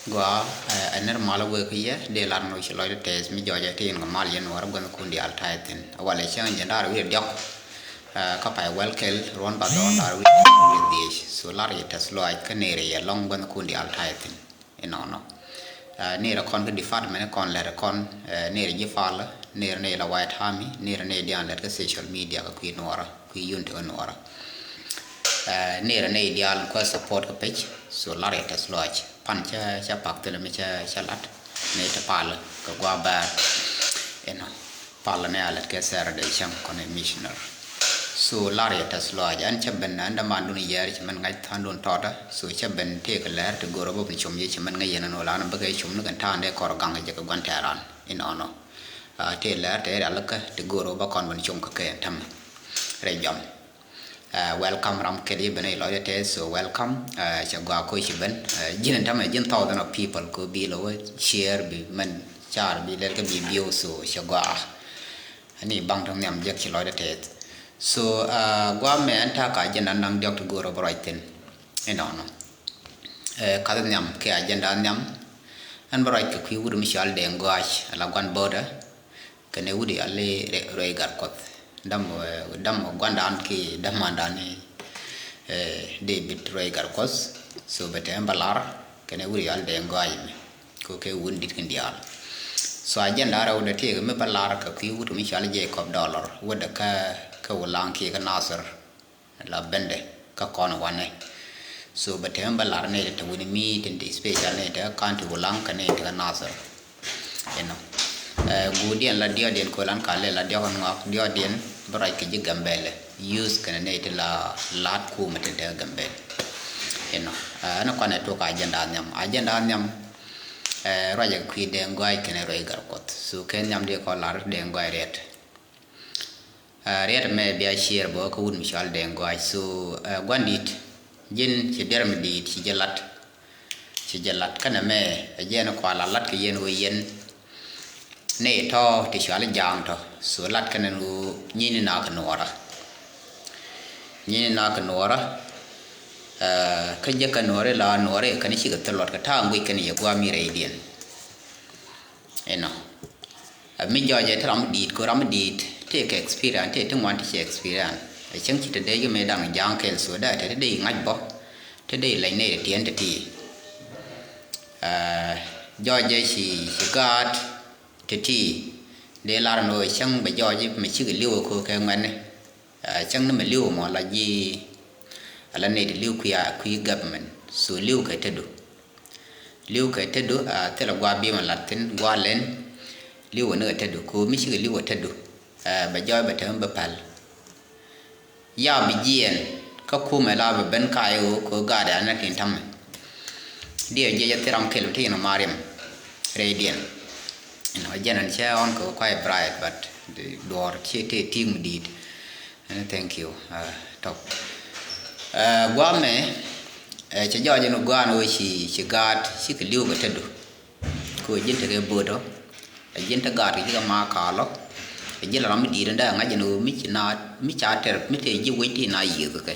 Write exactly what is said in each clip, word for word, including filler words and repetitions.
Gua, ɛ nir mal wek yɛ dee lar no ci lɔc tɛth mi jɔjɛ ti in kɛ mal yɛn wär gua̱n kun diaal ta̱a̱ thin. Walɛ cäŋ jɛ ndaar wi̱i̱ diɔk. Kä pay wɛl kɛl ruɔn ba dhɔr ndaar wi̱i̱ dhiec. So lar yɛ tɛth lɔac kä nir yɛ lɔŋ gua̱n kun diaal ta̱a̱ thin. Inɔnɔ. Nir kɔn kä department kɔn lɛr kɔn, nir ji̱ pal, nir ni la White Army, nir ni diaal lɛr kä social media kä kui̱ nuɔrä, kui̱ yun ti kä nuɔrä. Nir ni diaal kuɛ support kä page, so lar yɛ tɛth lɔac. Pan cä cä pak thilɛ mi cä cä lat ni ti pal kɛ gua bɛr. Inɔ pal ni a lät kɛ Saturday cäŋ kɔn ɛ missionary. So lar yɛ tɛth lɔac ɛn cä ben ɛn däman dun yɛɛr cɛ mɛn ŋa̱c tha̱a̱ŋ dun tɔtdä. So cä ben tëëkɛ lɛr ti go̱r ɛ bä ben com yɛ cɛ mɛn ŋäc yɛn ɛn ɣöö lan bä kɛ com ni kɛn ta̱a̱ŋ dee kɔr gaŋ kɛ jɛ kɛ gua̱n tɛɛran. Inɔnɔ. Tëë lɛr tëë rialikä ti go̱r ɛ bä kɔn ben com kɛ kɛ ɛn tämɛ rɛy jɔam. Welcome ram kɛt i̱ ben i̱ lɔcdɛ tɛth, so welcome. Cɛ gɔaa koc ci ben, ji̱n in tämɛ ji̱n thousand of people ko bi lɔ wä share bi mɛn car bi lɛl kä bi view, so cɛ gɔaa. Ani baŋ tɔŋ nhiam jek ci lɔcdɛ tɛth. So gɔaa mɛ ɛn ta̱a̱ ka agenda naŋ diɔk ti go̱o̱r ɔ bä ruac thin. Inɔnɔ. Kath nhiam kɛ agenda nhiam. Ɛn bä ruac kɛ kui̱ wut mi cɔal Deng Gɔac ala guan bo̱o̱dä. Kɛnɛ wut yal i̱ Ruei Gatkuɔth. Dam, dam guandan ki damandan i̱ David Ruei Gatkuɔth. So bɛ tɛm bä lar kɛnɛ wut yal Deng Gɔac mi. Ko kɛ wun dit kin diaal. So agenda rɛw dɛ tëëk mi bä lar kɛ kui̱ wut mi cɔal Jacob Dollar wut dɛ kä, kä Wulaŋ ki kä Nasir. La bendɛ kä kɔn wanɛ. So bɛ tɛm bä lar ni te wini mi tin ti special ni te kan ti Wulaŋ kɛ ni te kä Nasir. Inɔ. Guudiɛn la diɔdiɛn ko lan ka lɛ la diɔk ŋɔak diɔdiɛn bä ruac kɛ ji̱ Gambɛlɛ. Use kɛnɛ ni ti la lat kumɛ tin te kä Gambɛl. Inɔ. Ɛn kɔn ɛ tuk agenda nhiam. Agenda nhiam ruac ɛ kui̱ Deng Gɔac kɛnɛ Ruei Gatkuɔth. So kɛ nhiam di kɔ lar Deng Gɔac riɛt. Riɛt mɛ bia ciɛɛr bä kä wut mi cɔal Deng Gɔac. So guandit ji̱n ci diɛr mi di̱i̱t ci jɛ lat. Ci jɛ lat känɛ mɛ ɛ jɛn kua la lat kɛ yɛn wee yɛn. Ni tɔ ti cɔal ja̱a̱ŋ tɔ. So lat känɛ nu nyini na kɛ nuɔrä. Nyini na kɛ nuɔrä. Kä jɛ kɛ nuɔrä la nuɔrä kɛn cikɛ thil luɔt kɛ ta̱a̱ ŋuic kɛn yɛ gua̱a̱ mi rɛydiɛn. Inɔ. Mi jɔɔcɛ ti ram mi di̱i̱t ko ram mi di̱i̱t ti kɛ experience ti ti ŋuan ti cɛ experience. Ɛ cäŋ ci te dee yom ɛ daŋ ja̱a̱ŋ kɛl so dee te ti dee ŋa̱c bɔ ti dee lɛny nɛy ti tiɛn ti ti. Jɔɔcɛ ci ci gaat ti ti dee lar ni ɣöö cäŋ bɛ jɔɔc mi cikɛ li̱w ɛ ko kɛ ŋuɛ̈tni. Cäŋ ni mi li̱w mɔ la ji̱ ala nɛy ti li̱w kui̱ government so li̱w kɛ tetdu. Li̱w kɛ tetdu thilɛ gua̱a̱ bi̱i̱ mɔ lat thi̱n gua̱a̱ lɛn. Li̱w ni kɛ tetdu ko mi cikɛ li̱w kɛ tetdu. Bɛ jɔɔc bɛ tɛm bɛ päl. Ya bi jiɛɛn kä kumɛ la bɛ ben ka̱a̱c ɣöö ko gaat ɛ anɛ tin tämɛ. Diɛ jiɛc a thil ram kɛl bi ti yɛn ɔ mariɛm rɛydiɛn. Inɔ jɛn ɛn cɛ ɣɔn kɛ kuay bright but duɔɔr ci tëë ti̱i̱k mi di̱i̱t. Thank you. Tɔk guamɛ cɛ jɔɔc ɛn gua̱a̱n ɣöö ci ci gaat cikɛ li̱w kɛ tetdu. Kɛ ɣöö ji̱n tekɛ böötɔ ɛ ji̱n te gaat kɛ ji̱ kɛ ma ka̱a̱lɔ. Ɛ ji̱ la ram mi di̱i̱t ɛn dee ŋa̱c ɛn ɣöö mi ci na mi ca tɛr mi tëë ji̱ wec ti na yiëëth kɛ.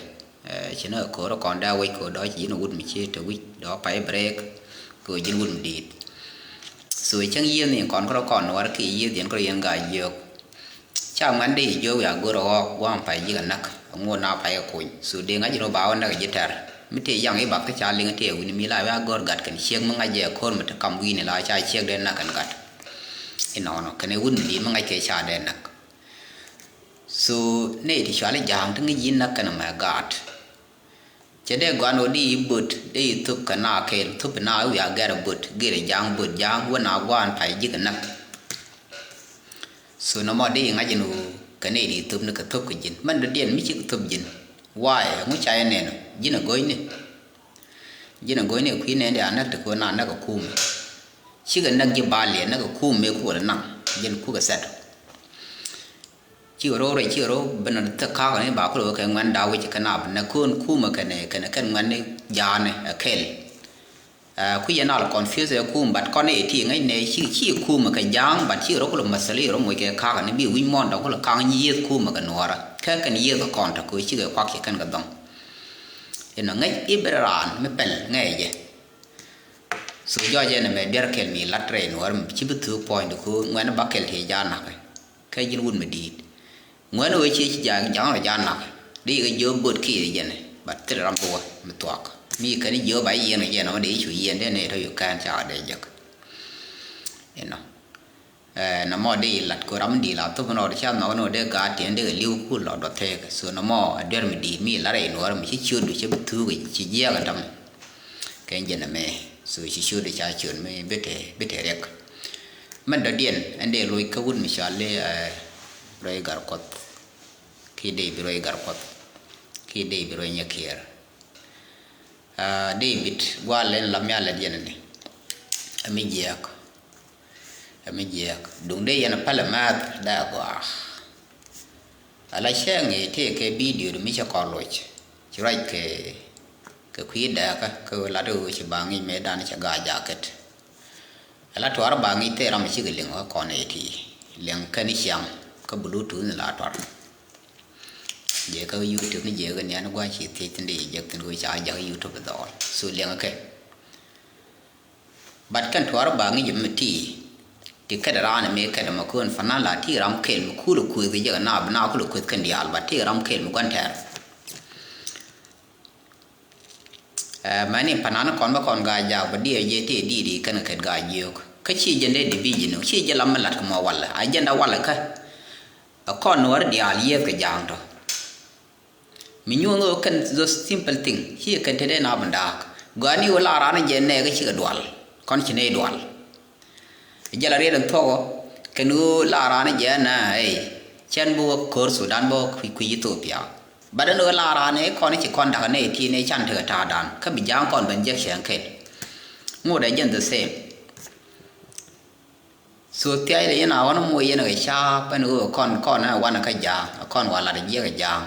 Ci ni ko̱r kɔn dee wec ko̱r dɔ̱ ci ji̱n wut mi ci te wi̱c dɔ̱ pay break. Kɛ ji̱n wut mi di̱i̱t. So cäŋ yiëëth ni kɔn kärɔ kɔn nuɔr kɛ yiëëth yɛn kärɔ yɛn gaa jiök. Ca ŋuɛn dee jiök wiaa go̱r ɣɔɔk gua̱a̱m pay ji̱ kɛ näk. Ŋot na pay kɛ kuny so dee ŋa̱c ji̱n wä ba wä näk ji̱ tɛr. Mi tëë yaŋ i̱ bak kä ca liŋ tëë wi̱ni mi la wiaa go̱r gat kɛn ciek mi ŋa̱c jɛ ko̱r mi te kam wi̱ni la ca ciek dee näk kɛn gat. Inɔnɔ kɛn i̱ wut mi di̱i̱t mi ŋa̱c kɛ ca dee näk. So nɛy ti cuali ja̱a̱ŋ ti ŋi̱c yi̱n näk kɛn mɛ gaat. Cɛ dee gɔaa ni ɣöö di i̱ böt dee i̱ thop kɛ na kɛɛl thop na i̱ wiaa gɛr a böt gɛr a ja̱a̱ŋ böt ja̱a̱ŋ wä na gua̱a̱n pay ji̱ kɛ näk. So nɔmɔ dee i̱ ŋa̱c in ɣöö kɛ nɛy di thop ni kɛ thop kɛ ji̱n mɛn dɔ̱diɛn mi cikɛ thop ji̱n. Waayɛ ŋu ca yɛ nɛn ɔ ji̱n a go̱cni. Ji̱n a go̱cni kui̱ nɛn di a näk ti kɛ ɣöö na näk a kuumɛ. Cikɛ näk ji̱ baliɛ näk a kuumɛ kuɔl a naŋ ji̱n kukɛ thɛt ɔ. Cikɛ rɔ rɛy cikɛ rɔ ben a thek ka̱a̱k ni ba kulɛ wä kɛ ŋuɛn da̱a̱ wec kɛ nap nɛ ko̱n kumɛ kɛnɛ kɛnɛ kɛn ŋuɛn ni ja̱a̱nɛ ɛ kɛl. Kui̱ yɛ nal confuse ɛ kum but kɔn ɛ ti ŋäc nɛ ci ci kumɛ kɛ ja̱a̱ŋ but cikɛ rɔ kulɛ mäthäl i̱ rɔ moc kɛ ka̱a̱k ni bi wi̱c muɔ̱ɔ̱n dɔ̱ŋ kulɛ ka̱a̱ŋ nyi yieth kumɛ kɛ nuɔ̱ɔ̱rä kɛ kɛn yieth kɛ kɔn tɛ ko̱ cikɛ kuak ci kɛn kɛ dhɔ̱ŋ. Inɔ ŋäc i̱ ben raan mi pɛl ŋäcɛ jɛ. So jɔɔc ɛn ɛmɛ diɛr kɛl mi lat rɛy nuɔr mi ci bi thuk puɔ̱ny di ku ŋuɛn ba kɛl ti ja̱a̱n nakä. Kɛ ji̱n wut mi di̱i̱t. Ŋuɛn wee ci ci ja̱a̱n ja̱a̱n rɔ ja̱a̱n nakä. Di kɛ jiök bot kiɛ jɛn ɛ. But thil ram bi wä mi thuak. Mi kɛn jiök ba yiɛn kɛ jɛn ɛ wä di cu yiɛn dee nɛ tɔ yu kɛn ca dee jek. Inɔ. Ɛ, nɔmɔ di lat ko ram di la thop nɔ di ca nɔk nɔ de gaat tiɛn de liu ku lɔ dɔ thek. So nɔmɔ a der mi di mi la rɛy nuɔr mi ci ciöt du ci bi thuk ci jiɛk a dam. Kɛ jɛn mɛ. So ci ciöt du ca ciöt mi bi te, bi te riɛk. Mɛn dɔ diɛn ɛn de loc kä wut mi cal li, ɛ, rɔy gar kuɔth. Ki de bi rɔy gar kuɔth. Ki de bi rɔy nyɛ kiɛɛr. Aa, David, gua̱a̱r lɛn lam ya lɛt yɛn ni. Ɛ mi jiɛɛk. Ɛ mi jiɛɛk. Duŋ dee yɛn a pälɛ määth dee a gɔaa. Ala cɛ ŋi̱i̱c tëë kɛ bidio di mi cɛ kɔn loc. Ci ruac kɛ, kɛ kui̱ dɛɛkä, kɛ ɣöö lat ɣöö ci ba ŋi̱i̱c mëë dan cɛ ga̱a̱c jaket. Ala tuar ba ŋi̱i̱c tëë ram cikɛ liŋ kä kɔn ɛ ti. Liŋ kɛn ciaŋ, kä bluetooth ni la tuar. Jɛ kä YouTube ni jɛ kä nian gua̱c ci thiec thin di jek thin kä ca jak YouTube dhɔl. So liɛŋ kɛ. But kɛn tuar ba ŋi̱c mi ti. Ti kɛt raan mi kɛt ma kön fanan la ti ram kel mi kul kueth jɛ na bi na kul kueth kɛn dial, but ti ram kel mi guan tɛr. Ɛ, mɛni panan kɔn bä kɔn gaa jak bä diɛ jɛ ti di di kɛn kɛt gaa jiök. Kä ci jɛ dee division, ci jɛ lam mi lat kɛ mɔ walɛ. A jɛ da walɛ kä. Ɛ kɔn nuɔr dial yieth kɛ ja̱a̱ŋ tɔ. Mi nyuɔ̱n ɣöö kɛn those simple thing, ci kɛn te dee na bi da̱a̱k. Gɔaa ni ɣöö la raan jɛ nɛɛk cikɛ dual, kɔn ci nɛy dual. Jɛ la riet in thuɔ̱kɔ, kɛn ɣöö la raan jɛ na, ey, cɛn bi wä ko̱r Sudan bä kui̱, kui̱ Ethiopia. Bat ɛn ɣöö la raan ɛ kɔn ci kɔn da̱k nɛy ti nɛy can tekɛ ta̱a̱dan, kä bi ja̱a̱ŋ kɔn ben jek cɛɛŋ kɛl. Ŋot ɛ jɛn the same. So thia̱cdɛ yɛn a ɣɔn moc yɛn kɛ ca̱a̱p ɛn ɣöö kɔn, kɔn ɛ wanɛ kä ja̱a̱ŋ, kɔn wa lat jiɛk ɛ ja̱a̱ŋ.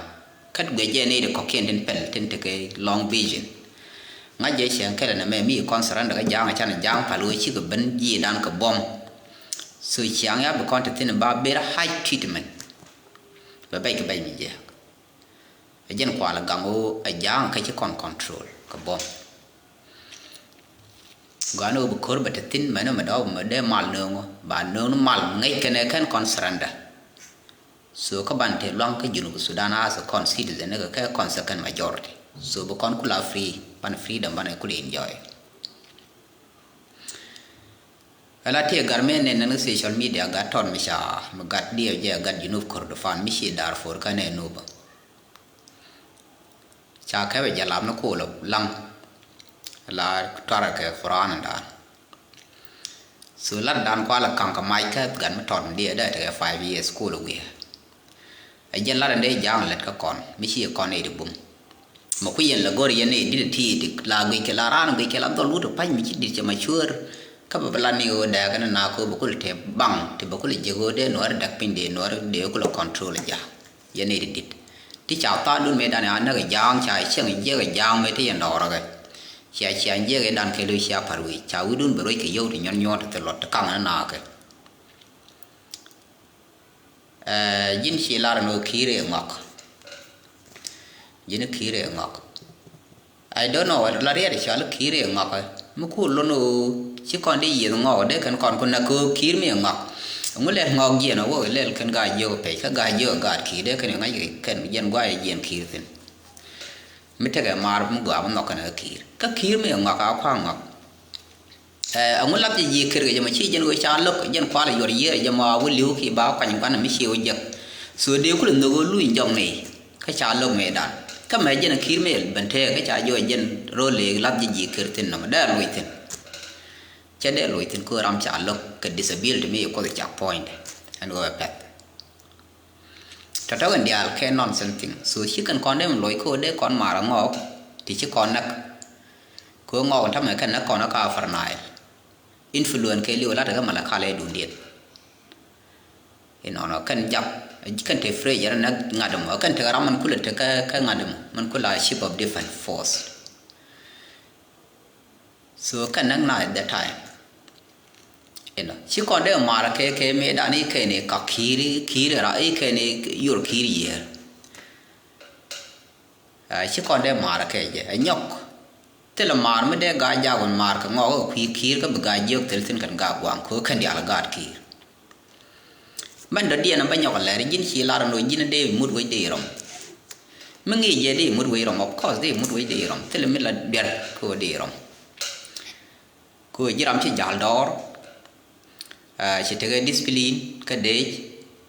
Kä guiɛ jɛ nɛy ti kɔ̱kiɛn tin pɛl tin tekɛ long vision. Ŋa̱c jɛ cɛŋ kɛlɛ nɛ mɛ mi kɔn surrender kä ja̱a̱ŋ, canɛ ja̱a̱ŋ pal ɣöö cikɛ ben ji̱ dan kɛ buɔ̱m. So ciaŋ ya bi kɔn te thi̱n ba ber high treatment. Bɛ bɛc kɛ bɛc mi jiɛk. Ɛ jɛn kual ɛ gaŋ ɣöö ɛ ja̱a̱ŋ kä ci kɔn control kɛ buɔ̱m. Gɔaa ni ɣöö bi ko̱r bɛ te thi̱n mɛn mɛ dɔ̱ɔ̱k mɛ dee mal nööŋ ɣöö ba nööŋ mal ŋäc kɛn ɛ kɛn kɔn surrender. So kä ban te luaŋ kä Junub Sudan as a kɔn citizen ni kɛ kɛ kɔn second majority. So bi kɔn kula free, ban freedom ban kula enjoy. Ala tëë gat mëë nɛn nɛn kä social media gat tɔt mi ca mi gat diɛw jɛ gat Junub Kordofan mi ci Darfur kä nɛ Nuba. Ca kɛpɛ jɛ lap ni koolɛ laŋ la tuarɛ kɛ Quran dan. So lat dan kualɛ kaŋ kɛ mac kɛ gat mi tɔt mi diɛ dee tekɛ five years koolɛ wiɛ. Ɛ jɛn lat in dee ja̱a̱ŋ lät kä kɔn mi ci kɔn nɛy ti bum. Mɛ ku yɛn la go̱r yɛn nɛy dit ti ti la guic kɛ la raan guic kɛ la dhɔl wut pa̱ny mi ci dit cɛ ma cuäär. Kä bɛ bɛ la ni ɣöö dɛɛk ni na ko bɛ kul tɛ baŋ ti bɛ kul jek ɣöö dee nuɔ̱ɔ̱ri dɛk piny dee nuɔ̱ɔ̱ri dee kul control ja̱a̱ŋ. Yɛn nɛy ti dit ti ca thaandun mëë dan a näk ja̱a̱ŋ ca cieŋ jiɛk ja̱a̱ŋ mëë ti yɛn dɔɔrä kɛ. Cia cia jiɛk dan kɛ lo̱c cia pa̱r wi̱i̱ ca wi̱dun bɛ ruec kɛ yio̱w ti nyuɔ̱n nyuɔ̱ɔ̱t ti luɔt ti kaŋ ni na kɛ. Ɛ, ji̱n ci lar ni ɣöö ki̱i̱r ëë ŋɔak. Ji̱n ki̱i̱r ëë ŋɔak. I don't know, la riɛt cɔal ki̱i̱r ëë ŋɔak. Mi kur lon ɣöö ci kɔn di yieth ŋɔak, dee kɛn kɔn ku näk ɣöö ki̱i̱r mi ëë ŋɔak. Ŋu lɛl ŋɔak jiɛn ɛ wä lɛl kɛn ga̱a̱c jiök pɛc, kä ga̱a̱c jiök gaat ki̱i̱r, dee kɛn ŋa̱c kɛn jiɛn gua̱a̱c jiɛn ki̱i̱r thi̱n. Mi tekɛ maar mi gɔaa mi nhɔk kɛn ɛ ki̱i̱r. Kä ki̱i̱r mi ëë ŋɔak a kua̱a̱ŋ ŋɔak. Ɛ, ɛŋu lath jɛ ji̱ kër kɛ jɛ mɔ ci jɛn ɣöö ca lo̱k jɛn kual ɛ yuɔr yiëër ɛ jɛ mɔ a wä li̱w ki ba kuany gua̱n mi ci ɣöö jek. So dee kulɛ nhök ɣöö luny jɔk nɛy kä ca lo̱k mëëdan. Kä mɛ jɛn ɛ ki̱i̱r mëël ben tëë kä ca jɔɔc jɛn ro̱l lëëk lath jɛ ji̱ kër thi̱n nɔmɔ dee luc thi̱n. Cɛ dee luc thi̱n kö ram ca lo̱k kɛ disability mi kuoth cak puɔ̱nydɛ ɛn ɣöö ɛ pɛth. Tɔ̱tɔ̱ kɛn diaal kɛ nonsense thing. So ci kɛn kɔn dee mi loc kɛ ɣöö dee kɔn maar ɛ ŋɔɔk ti ci kɔn näk. Kɛ ɣöö ŋɔɔk tamɛ kɛn näk kɔn ɛ ka Upper Nile. Influence kɛ liw lat ɛ kɛ Malakal ɛ duundiɛn. Inɔnɔ kɛn jak kɛn te free jɛ rɛ näk ŋa̱t ɛmɔ kɛn te ram mɛn kulɛ te kɛ, kɛ ŋa̱t ɛmɔ mɛn kulɛ a chief of defense force. So kɛn näk na at the time. Inɔ ci kɔn dee maar kɛ kɛ mëëdan i̱ kɛn i̱ kak ki̱i̱r i̱ ki̱i̱r i̱ ra i̱ kɛn i̱ yor ki̱i̱r yiëër. Ɛ, ci kɔn dee maar kɛ jɛ ɛ nyɔk. Thilɛ maar mi dee Gaa-jaak wun maar kɛ ŋɔk kɛ kui̱ Ki̱i̱r kä bi Gaa-jiök thil thi̱n kɛn Gaa-guaŋ kɛ ɣöö kɛn diaal Gaat Ki̱i̱r. Mɛn dɔ̱diɛn bä nyɔk lɛr ji̱n ci lar ɛn ɣöö ji̱n dee mut wec dee rɔm. Mi ŋi̱i̱c jɛ dee mut wec rɔm, of course dee mut wec dee rɔm. Thilɛ mi la duer kɛ ɣöö dee rɔm. Kɛ ɣöö ji̱ ram ci ja̱l dɔɔr. Ci tekɛ discipline kä dec,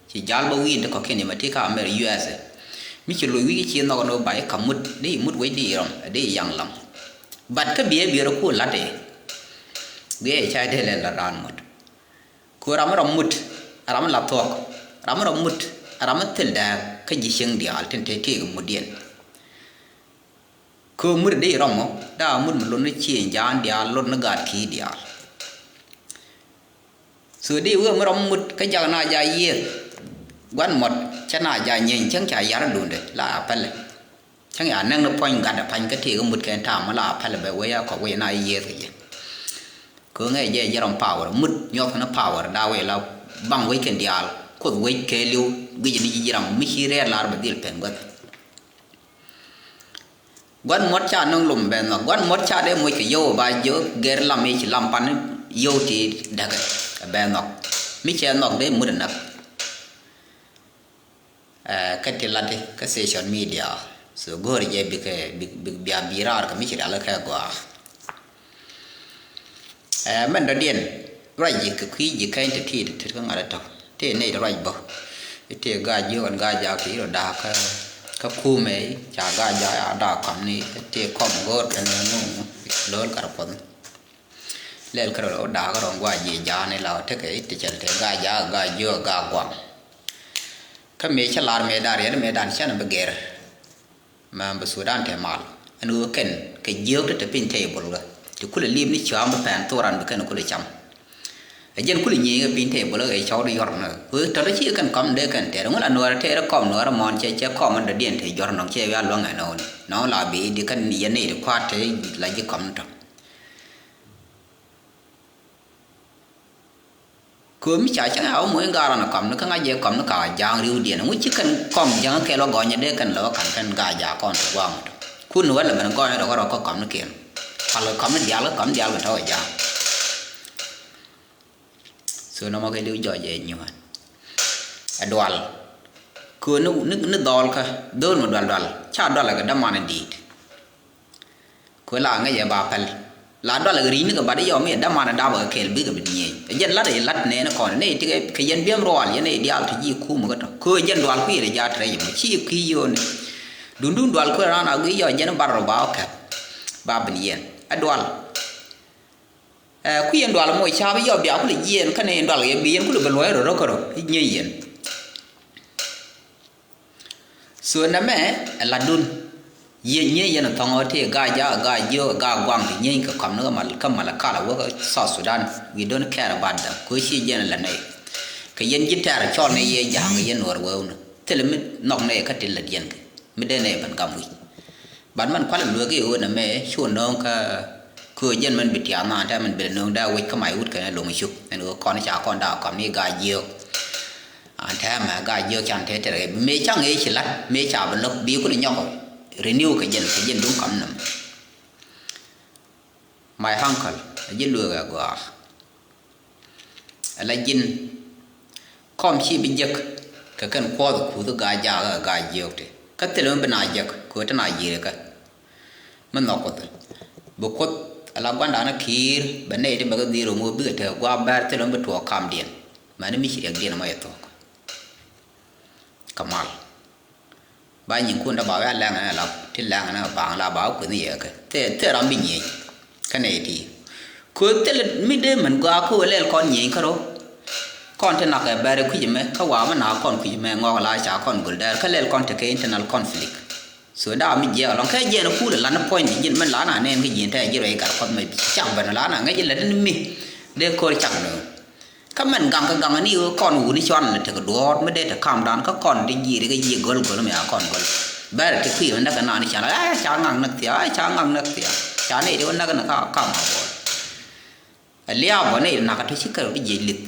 ci jal bä wi̱i̱n ti kɔ̱kiɛn yɛ mɛ ti ka Amer U S A. Mi ci loc wi̱i̱ ci nhɔk ni wä ba i̱ ka mut, di mut wec di rɔm, di yaŋ lam. But kä behavior ku lat i̱ guiɛ ca dee lɛ la raan mut. Ku ram mi rɔm mut, ram mi la thuɔk, ram mi rɔm mut, ram mi thil dääk kä ji̱ cieŋ diaal tin te tiek mut diɛn. Kɛ mut di rɔm mɔ, daa mut mi lot ni cieŋ jaan diaal, lot ni gaat ki̱i̱ diaal. So di wee mi rɔm mut kä jak na ja yiëëth. Gua̱n mɔt cä na ja nyieeny cäŋ ca yar duundɛ la a pɛlɛ. Cäŋ ya nɛŋ ni puɔ̱ny gat a pa̱ny kä tëë kä mut kɛn ta̱a̱m mi la a pɛlɛ bɛ wee a kɔk wee na yiëëth kɛ jɛ. Kɛ ŋɛ jɛ jɛ rɔm power mut nyuɔth ni power daa wee la baŋ wec kɛn diaal kuoth wec kɛɛliw guic ni ji̱ ji̱ ram mi ci rɛɛt lar bɛ dhil pɛn gua̱th. Gua̱n muɔ̱t ca nöŋ lom bɛ nhɔk. Gua̱n muɔ̱t ca dee moc kɛ yio̱w ɛ ba jiök gɛr lam i̱ ci lam pan yio̱w ti däkɛ ɛ bɛ nhɔk. Mi cɛ nhɔk dee mut ɛ näk. Ɛ, kä ti lat kä social media. So go̱o̱r jɛ bikɛ, bi, bi, bia bi raar kɛ mi ci rial kɛ gɔaa. Ɛ, mɛn dɔ̱diɛn ruac ji̱ kɛ kui̱ ji̱ kɛny ti ti ti kä ŋa̱t tɔ̱ ti nɛy ti ruac bä. Ti gaa jiök ɛn gaa jaak ti rɔ da̱a̱k kä, kä kumɛ ca gaa jaak a da̱a̱k kɔm ni ti kɔm go̱o̱r kɛn ŋuŋ lo̱l kar puɔth. Lɛl kärɔ da̱a̱k rɔ ŋuac ji̱ jaak ni la tekɛ ti cɛl ti gaa jaak gaa jiök gaa guam. Kä mëë cä lar mëë da̱a̱n riɛt mëë da̱a̱n cän bi gɛr. Mɛ bi Sudan te mal ɛn ɣöö kɛn kɛ jiök ti te piny table kä ti kulɛ liip ni cua̱a̱m bi pɛn thok ran bi kɛn kulɛ cam. Ɛ jɛn kulɛ nyiey kɛ piny table kä ɛ cɔw di yɔr nä ɣöö tɔ̱ ti ci kɛn kɔm dee kɛn tɛɛr ŋun la nuɔɔr tɛɛr kɔm nuɔɔr mɔn cɛ cɛ kɔm ɛn dɔ̱diɛn te jɔr nɔŋ cɛ wial luäŋ ɛn ɣöö nɔŋ la bi di kɛn yɛn ni ti kua̱r te la ji̱ kɔm ni tɔ̱. Köömi ca cäŋ a wä moc in gaarɔn kɔmni kä ŋa̱c jɛ kɔmni ka ja̱a̱ŋ ri̱wdiɛn ŋu ci kɛn kɔm ja̱a̱ŋ kɛl wä gɔnyɛ dee kɛn lɛ wä ka̱n kɛn gaa ja̱a̱ kɔn ti gua̱a̱ŋ wä tɔ. Kun ni wä lɛ ben gɔnyɛ dɔk rɔ kä kɔmni kiɛn. Pal kɔmni diaal kä kɔmni diaal kɛ tɔ̱ wä ja̱a̱ŋ. So nɔmɔ kɛ li̱w jɔc jɛ nyuɔ̱ɔ̱n. Ɛ dual. Kööni ni, ni dhɔl kä dhöl mi dual dual ca dual kɛ däman in di̱i̱t. Kö la ŋäc ɛ ba päl. La dualɛ kɛ ri̱cni kɛ bat i̱ yɔ mi ɛ dämanɛ dapɛ kɛ kɛɛl bikɛ bi nyieny. Ɛ jɛn lat ɛ lat nɛɛni kɔn nɛy ti kɛ, kɛ yɛn biɛm rual yɛn nɛy diaal ti ji̱ kum kä tɔ. Kö ɛ jɛn dual kui̱ ɛ jaat rɛy mɔ ci kui̱ yio̱o̱ni. Dundun dual kui̱ raan a gui̱ yɔ jɛn bar rɔ ba ɔ kɛp. Ba bin yɛn. Ɛ dual. Ɛ kui̱ yɛn dual mɔ ca bi yɔ bia kulɛ jiɛɛn kä nɛy dual yɛ bi yɛn kulɛ bɛ luɔ̱c rɔ rɔ kärɔ. I̱ nyieny yɛn. So nɛmɛ ɛ latdun. Yiëë nyieny yɛn ɛ thɔŋ ɔ tëë gaa jaak ɛ gaa jiök ɛ gaa guaŋ ti nyieny kɛ kɔm ni kä mal kä mal ɛ kal ɛ wä kä South Sudan. We don't care about them. Kɛ ɣöö ci jɛn ɛ lät nɛy. Kɛ yɛn ji̱ tɛ̈r cɔl ni yɛ ja̱a̱ŋ kɛ yɛn nuɔɔr wewni. Thilɛ mi nhɔk nɛy kä ti lät yɛn kɛ mi dee nɛy ben gam wi̱c. Bat mɛn kualɛ lueek i̱ ɣöö nɛmɛ cu nööŋ kä köö jɛn mɛn bi tiaam an tɛmɛn bi nööŋ dee wec kä mac wut kɛn ɛ lo̱ŋ cuk ɛn ɣöö kɔn ca kɔn daak kɔm ni gaa jiök. An tɛmɛ gaa jiök can tëë tɛr ɣɛɛ mëë caŋ ëë ci la̱t mëë ca bi lo̱k bi kulɛ nyɔk renew kɛ jɛn kɛ jɛn duŋ kɔm nɛmɛ. My uncle a ji̱ lueek ɛ gɔaa. Ala ji̱n kɔm ci bi jek kɛ kɛn kuɔth kuth gaa jaak ɛ gaa jiök ti kä thilɛ mi bi na jek kɛ ɣöö ti na ji̱ rikä. Mi nhɔk kuth bi kuoth ala gua̱ndan ki̱i̱r bɛ nɛy ti bɛ kɛ dhil rom ɣöö bikɛ te gua̱a̱p bɛr thilɛ mi bi tuɔɔk kamdiɛn. Mɛni mi ci riɛkdiɛn mɔ yɛ thuɔ̱k. Kɛ mal. Ba nyinkun dee ba wee a lɛŋ ɛn ɛ lap ti lɛŋ ɛn ɛ baŋ la ba wee kueth ni yɛ kɛ thil, thil ram bi nyieny. Kä nɛy ti köö thil mi dee mɛn gɔaa kä wee lɛl kɔn nyieny kärɔ. Kɔn ti nak ɛ bɛr ɛ kui̱c ɛmɛ kä wa mi nak kɔn kui̱c ɛmɛ ŋɔk la ca kɔn göl dɛɛr kä lɛl kɔn tekɛ internal conflict. So daa mi jiɛk ɛlɔ̱ŋ kɛ jiɛn ɛ kuul ɛ lan ɛ puɔ̱ny ni ji̱n mɛn la na nɛɛn kä ji̱n tɛ ji̱ rɛy gat kuɔth mɛ cak ben la na ŋäc ilɛ ni mi dee ko̱r cak nööŋ. Kä mɛn gaŋ kä gaŋ ni ɣöö kɔn wuni cuan lɛ tekɛ duɔ̱ɔ̱r mi dee te kamdan kä kɔn ti ji̱ ri kä ji̱ göl göl mi a kɔn göl. Bɛr ti kui̱ mi näk ɛ naan i̱ ca la ɛ ca ŋaŋ näk thia ɛ ca ŋaŋ näk thia. Ca ni ti wä näk ni ka kam a buɔl. Ɛ lia̱a̱ bɔ ni nak kä ti ci kɛ ri ji̱ li̱th.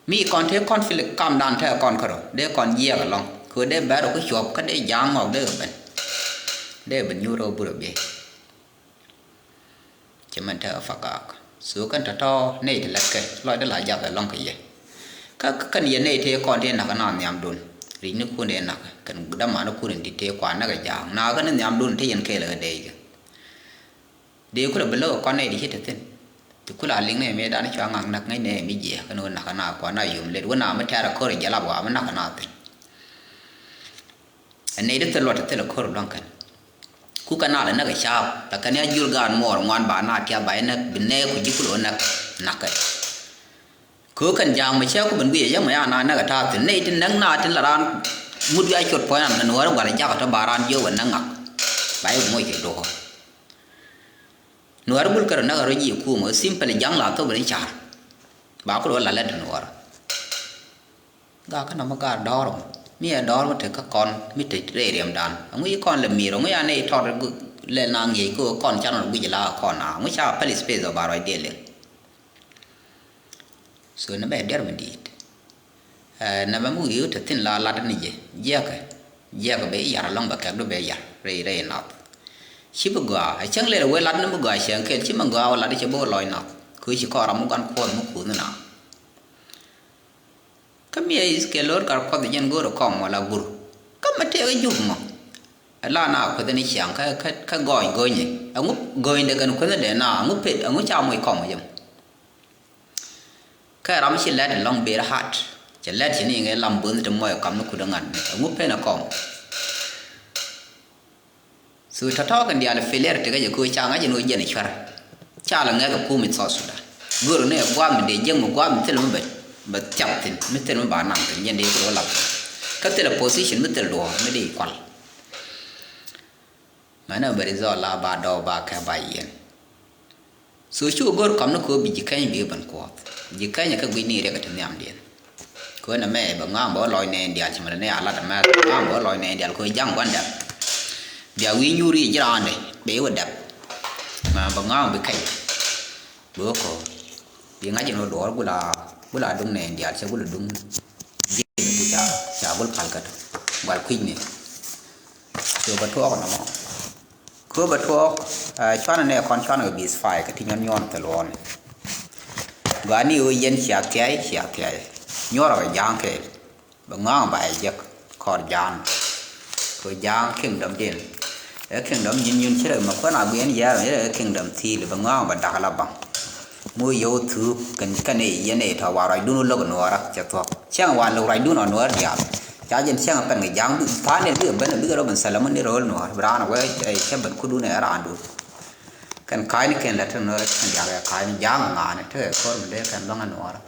Mi kɔn te conflict kamdan te kɔn kärɔ dee kɔn jiɛk ɛlɔ̱ŋ kɛ dee bɛr ɔ kä cuɔp kä dee ja̱a̱ŋ ŋɔk dee kɛ ben. dee ben nyuur rɔ burɛ biey. Cɛ mɛn te a fakak so kɛn tɔ̱tɔ̱ nɛy ti lɛt kɛ lɔcdä la jak ɛlɔ̱ŋ kɛ yɛ. Kä kɛn yɛ nɛy tëë kɔn tëë nakä na nhiamdun ri̱cnikun dee nakä kɛn dämanikun in di̱t tëë kua näk ɛ ja̱a̱ŋ nakä ni nhiamdun te yɛn kɛɛl kɛ dee kɛ. Dee kulɛ bi lo̱k ɛ kɔn nɛy ti ci te thi̱n. Ti kulɛ a liŋ nɛy mëëdan cua ŋa̱k näk ŋäc nɛy mi jiɛɛk kɛn ɣöö nakä na kua na yom let wä na mi tɛ̈r ɛ ko̱r ɛ jɛ lap ɣɔaa mi nakä na thi̱n. Ɛ nɛy ti thil luɔt ti thil ɛ ko̱r lua̱ŋ kɛn. Ku kɛ nal ɛ näk ɛ ca̱a̱p la kɛn ya jul gaan muɔɔr ŋuan ba na tiath ba yɛ näk bi nɛɛk ku ji̱ kulɛ ɣä näk nakä. Kɛ ɣöö kɛn ja̱a̱ŋ mɛ cɛ ku ben guic ɛ yäŋ mɛ ya na näk ɛ ta̱a̱ thi̱n nɛy ti näk na tin la raan ŋut ya cuɔt puɔ̱ny ran kɛ nuɔ̱ɔ̱r ɛ gua̱l ɛ jakä tɔ ba raan jiök ɛ näk ŋak. Ba yɛ moc kɛ do̱r. Nuɔ̱ɔ̱r gul kärɔ näk ɛ rɔ ji̱ ɛ kuum ɛ simply ja̱ŋ la thop ni ca̱r. Ba kulɛ ɣä la lɛt nuɔ̱ɔ̱r. Gakä nɔmɔ gaar dɔ̱ɔ̱r ɔ mi ɛ dɔ̱ɔ̱r mi te kä kɔn mi te rɛy riɛmdan ɛŋu yi kɔn lɛ mi̱i̱r ɛŋu ya nɛy tɔt lɛ na ŋi̱eec kä kɔn can ɣɔn guic la kɔn a ɛŋu ca päl space ɔ ba ruacdiɛn liŋ. So nɛ bɛ diɛr mi di̱i̱t. Nɛ bɛ mi wi̱i̱ te thi̱n la lat ni jɛ jiɛkɛ jiɛkɛ bɛ yar alɔŋ bɛ kɛk du bɛ yar rɛy rɛy nath. Ci bi gɔaa ɛ cäŋ lɛl ɛ wee lat ni mi gɔaa cäŋ kɛl ci mi gɔaa wä lat cɛ bi wä lɔc nath kɛ ci kɔɔr ram mi guan kuɔth mi kuth ni na. Kä mi ɛ is kɛ lo̱r kar kuɔth jɛn go̱o̱r ɛ kɔm wala gur. Kä mi tëëk ɛ juk mɔ. Ɛ la na kueth ni ciaŋ kä kä kä gɔny gɔny. Ɛŋu gɔny de kɛn kueth ni de na ɛŋu pet ɛŋu ca moc kɔm jɛ. Kä ram ci lɛt lɔŋ ber hat. Cɛ lɛt ci ni ŋɛ lam bunh ti moc kam ni kut ŋan ɛŋu pen ɛ kɔm. So tɔ̱tɔ̱ kɛn diaal failure tekɛ jɛ ko̱ ca ŋa̱c ɛn ɣöö jɛn ɛ cuɛr. Ca lɛ ŋɛk ɛ kum in South Sudan. Gör ni ɛ gua̱a̱th mi dee jiäk mi gua̱a̱th mi thil mi bɛ bɛ thiap thi̱n mi thil mi ba naŋ thi̱n jɛn dee kɛ ɣöö lap. Kä thil ɛ position mi thil duɔ̱ɔ̱r mi dee kual. Mɛn ɛ bɛ result la ba dɔw ba kɛ ba yiɛn. So cu go̱r kɔm ni kɛ ɣöö bi ji̱ kɛny bi ben kuɔth. Ji̱ kɛny kä guic ni riɛk ɛ ti nhiamdiɛn. Kɛ ɣöö nɛ mɛ bɛ ŋa̱a̱ŋ bɛ wä lɔc nɛɛn diaal ci mɛ lɛ ni a lat ɛmɛ bɛ ŋa̱a̱ŋ bɛ wä lɔc nɛɛn diaal kɛ ɣöö ja̱ŋ gua̱n dɛp. Bia wi̱i̱ nyuur i̱ ji̱ raandɛ bɛ i̱ wä dɛp. Mɛ bɛ ŋa̱a̱ŋ bi kɛny. Bɛ wä kɔ bi ŋa̱c in wä duɔɔr gula gula duŋ nɛɛn diaal cɛ gula duŋ. Ji̱ mi ca ca gul pal kä tɔ gual kui̱c ni. Kɛ bɛ tuɔɔk nɔmɔ. Kɛ bɛ tuɔɔk, ɛ, cuanɛ nɛ kɔn cuanɛ kɛ bi̱i̱th fay kɛ ti nyɔn nyɔn thil wɔɔni. Gɔaa ni ɣöö yɛn cia thiay cia thiay. Nyuɔrɛ kɛ ja̱a̱ŋ kɛɛl. Bɛ ŋɔaŋ ba ɛ jek kɔr ja̱a̱ŋ. Kɛ ja̱a̱ŋ kingdom din. Ɛ kingdom nyin nyin ci rɛ mɛ kuɛn a guiɛn yɛɛr mi rɛ kingdom thi̱i̱l bɛ ŋɔaŋ ba dak la baŋ. Mu yio̱w thuuk kɛn kɛn i̱ yɛn i̱ tɔ wa ruacdun wä lo̱k nuɔɔrä cɛ thuɔ̱k. Cäŋ wa lo̱k ruacdun ɔ nuɔɔr diaal. Ca jɛn cäŋ pɛn kɛ ja̱a̱ŋ bi tha̱a̱n ni bikɛ ben bikɛ rɔ ben thɛlɛ mun ni ro̱o̱l nuɔɔr bi raan wee cä ben kudun ɛ raandun. Kɛn ka̱a̱cni kɛn lɛ te nuɔɔrä kɛn diaal kɛ ka̱a̱cni ja̱a̱ŋ ŋa̱a̱ni te kɛ ko̱r mi dee kɛn luäŋ ɛ nuɔɔrä.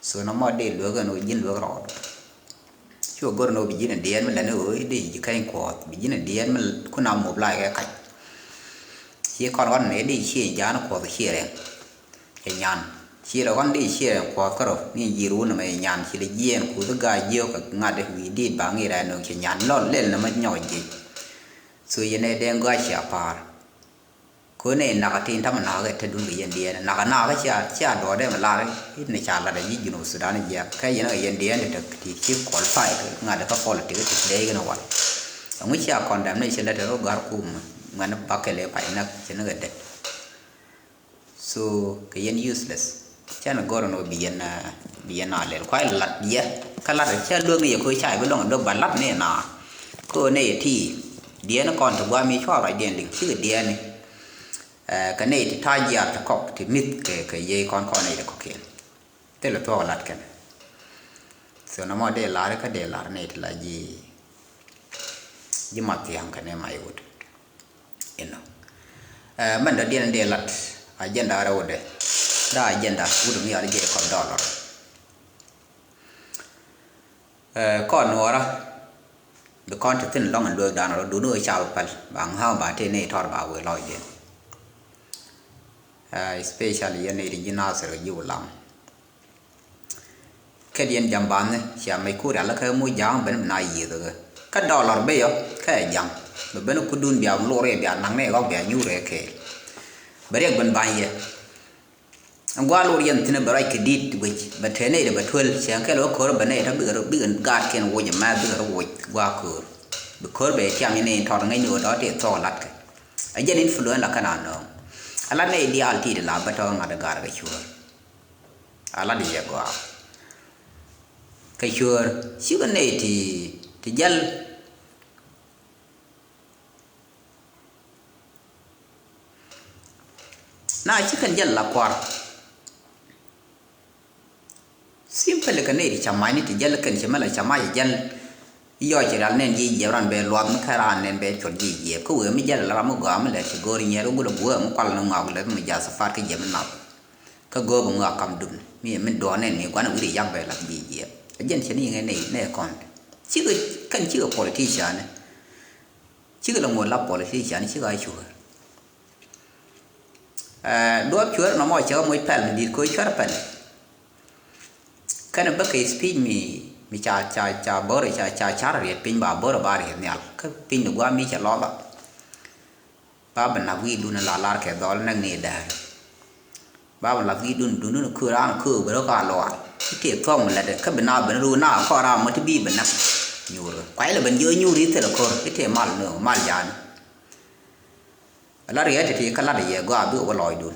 So nɔmɔ dee lueek ɛn wä ji̱n lueek rɔɔdu. Cu go̱r ni wä bi ji̱n diɛɛn mi lɛni ɣöö i̱ di ji̱ kɛny kuɔth bi ji̱n diɛɛn mi kun a mop lac kɛ kac. Ci kɔn ɣɔn ni di ci ja̱a̱n kuɔth ci rɛŋ. Cɛ nyan ci rɛ ɣɔn di ci rɛŋ kuɔth kärɔ ni ji̱ ruun ni mɛ nyan ci lɛ jiɛɛn kuth i̱ ga̱a̱c jiök kɛ ŋa̱t i̱ wi̱i̱ diit ba ŋi̱i̱r ɛ nöŋ cɛ nyan lɔl lɛl ni mɛ nyɔk ji̱. So yɛn ɛ dee gɔaa ci a pa̱a̱r. Kön ɛ nak tin tamɛ nak ɛ te dun kɛ yɛn diɛɛn nak nak cia cia dɔɔdɛ mɛ lar in ca lat ɛ ji̱ Junub Sudan jiɛk kɛ yɛn kɛ yɛn diɛɛn ti tek ti ci qualify ŋa̱t kä politics ti dee kɛn wal. Ɛŋu cia condemn ni ci lät ɛ rɔ gar kum ŋuɛn bakɛ lɛ pay nak ci ni kɛ det. So kɛ yɛn useless. Cɛn gɔr ni bi yɛn bi yɛn a lɛl kuay lat yɛ kä lat cɛ luek ni yɛ ko ca bi lɔŋ dok ba lat ni na. Ko ni yɛ ti diɛn kɔn ti guam yi cua ruac diɛn liŋ cikɛ diɛn ni. Ɛ kɛ ni ti ta̱a̱ jiaar ti kɔk ti mith kɛ kɛ yey kɔn kɔn ni ti kɔkiɛn. Thilɛ thuɔk lat kɛn. So nɔmɔ dee lar kä dee lar ni ti la ji̱ ji̱ Mathiaŋ kɛnɛ Mayot. Inɔ. Ɛ mɛn dɔ̱diɛn in dee lat agenda rɛwdɛ. Daa agenda wut mi yal jɛ kɔn dɔlɔr. Ɛ kɔn nuɔɔra bi kɔn ti thin lɔŋ in luek dan rɔ duni wee ca bi pɛl ba ŋa̱a̱ŋ ba tëë ni tɔr ba wee lɔcdiɛn. Ɛ especially yɛn ni ti ji̱ Nasir kɛ ji̱ Wulaŋ. Kä diɛn jam banhi cia mec kur yal kä mu ja̱a̱ŋ ben bi na yiëth kä kä dɔlɔr ben yɔ kä ɛ ja̱ŋ bɛ ben kudun bia lor yɛ bia naŋ ni ɣɔk bia nyur yɛ kɛɛl. Bɛ riɛk ben ba̱ny yɛ ɛn gua̱a̱ lor yɛn thi̱n bɛ ruac kɛ di̱t guic bɛ te nɛy dɛ bɛ tuel cɛ kɛl ɣä ko̱r bɛ nɛy tɔ bikɛ bikɛ gaatkiɛn woc ɛmɛ bikɛ rɔ woc gua̱a̱ ko̱r. Bi ko̱r bɛ tiam ni ni tɔt ŋäcni ɣöö dɔ̱ tëë thuɔ̱k latkɛ. Ɛ jɛn influence la kɛn a nööŋ. A lat nɛy diaal ti ti la bä tɔ̱ ŋa̱t ɛ ga̱r kɛ cuäär. A lat yɛ gɔaa. Kɛ cuäär cikɛ nɛy ti, ti jäl. Na ci kɛn jäl la kuar. Simply kɛ nɛy ti ca ma̱cni ti jäl kɛn ci mɛ la ca ma̱c jäl. Yɔc ci rial nɛn ji̱ jiɛp ran bɛ luath mi kɛ ran nɛn bɛ cuɔl ji̱ jiɛp. Kä wee mi jäl la ram mi gɔaa mi lɛ ci go̱o̱r nyiɛr wä gulɛ buɔ̱ɔ̱ mi kual ni ŋɔak lɛ mi jath safar kä jiɛp mi nath. Kä go̱o̱p ŋɔak kam dun mi, mi duɔɔn nɛn mi gua̱n wi̱ri yak bɛ lath ji̱ jiɛp. A jɛn cɛ ni ŋɛ nɛy nɛ kɔn. Cikɛ kɛn cikɛ politician. Cikɛ lɛ ŋuɔ̱t la politician cikɛ a cuäär. Ɛɛ, duɔ̱ɔ̱p cuäär nɔmɔ cɛ moc pɛl mi di̱i̱t koc cuäär pɛl. Kɛnɛ bä kɛ speech mi, mi ca, ca, ca bo̱rɛ ca, ca car riet piny ba bo̱rɛ ba riet nhial. Kä piny ni gua̱a̱ mi cɛ lɔtha. Ba bɛ nak wi̱i̱dun la lar kɛ dhɔl näk ni däär. Ba bɛ lath wi̱i̱dun dundun köör an köör bɛ rɔ ka luaal. I̱ tëë thuɔ̱k mi lɛt kä bi na ben ruu na kɔɔr a mɔ ti bi bɛ nak. Nyuur kɛ kuay lɛ ben jiö nyuur i̱ thilɛ ko̱r i̱ tëë mal nööŋ mal jaani. Ala riɛt ti ti kä lat yɛ gɔaa bi wä lɔcdun.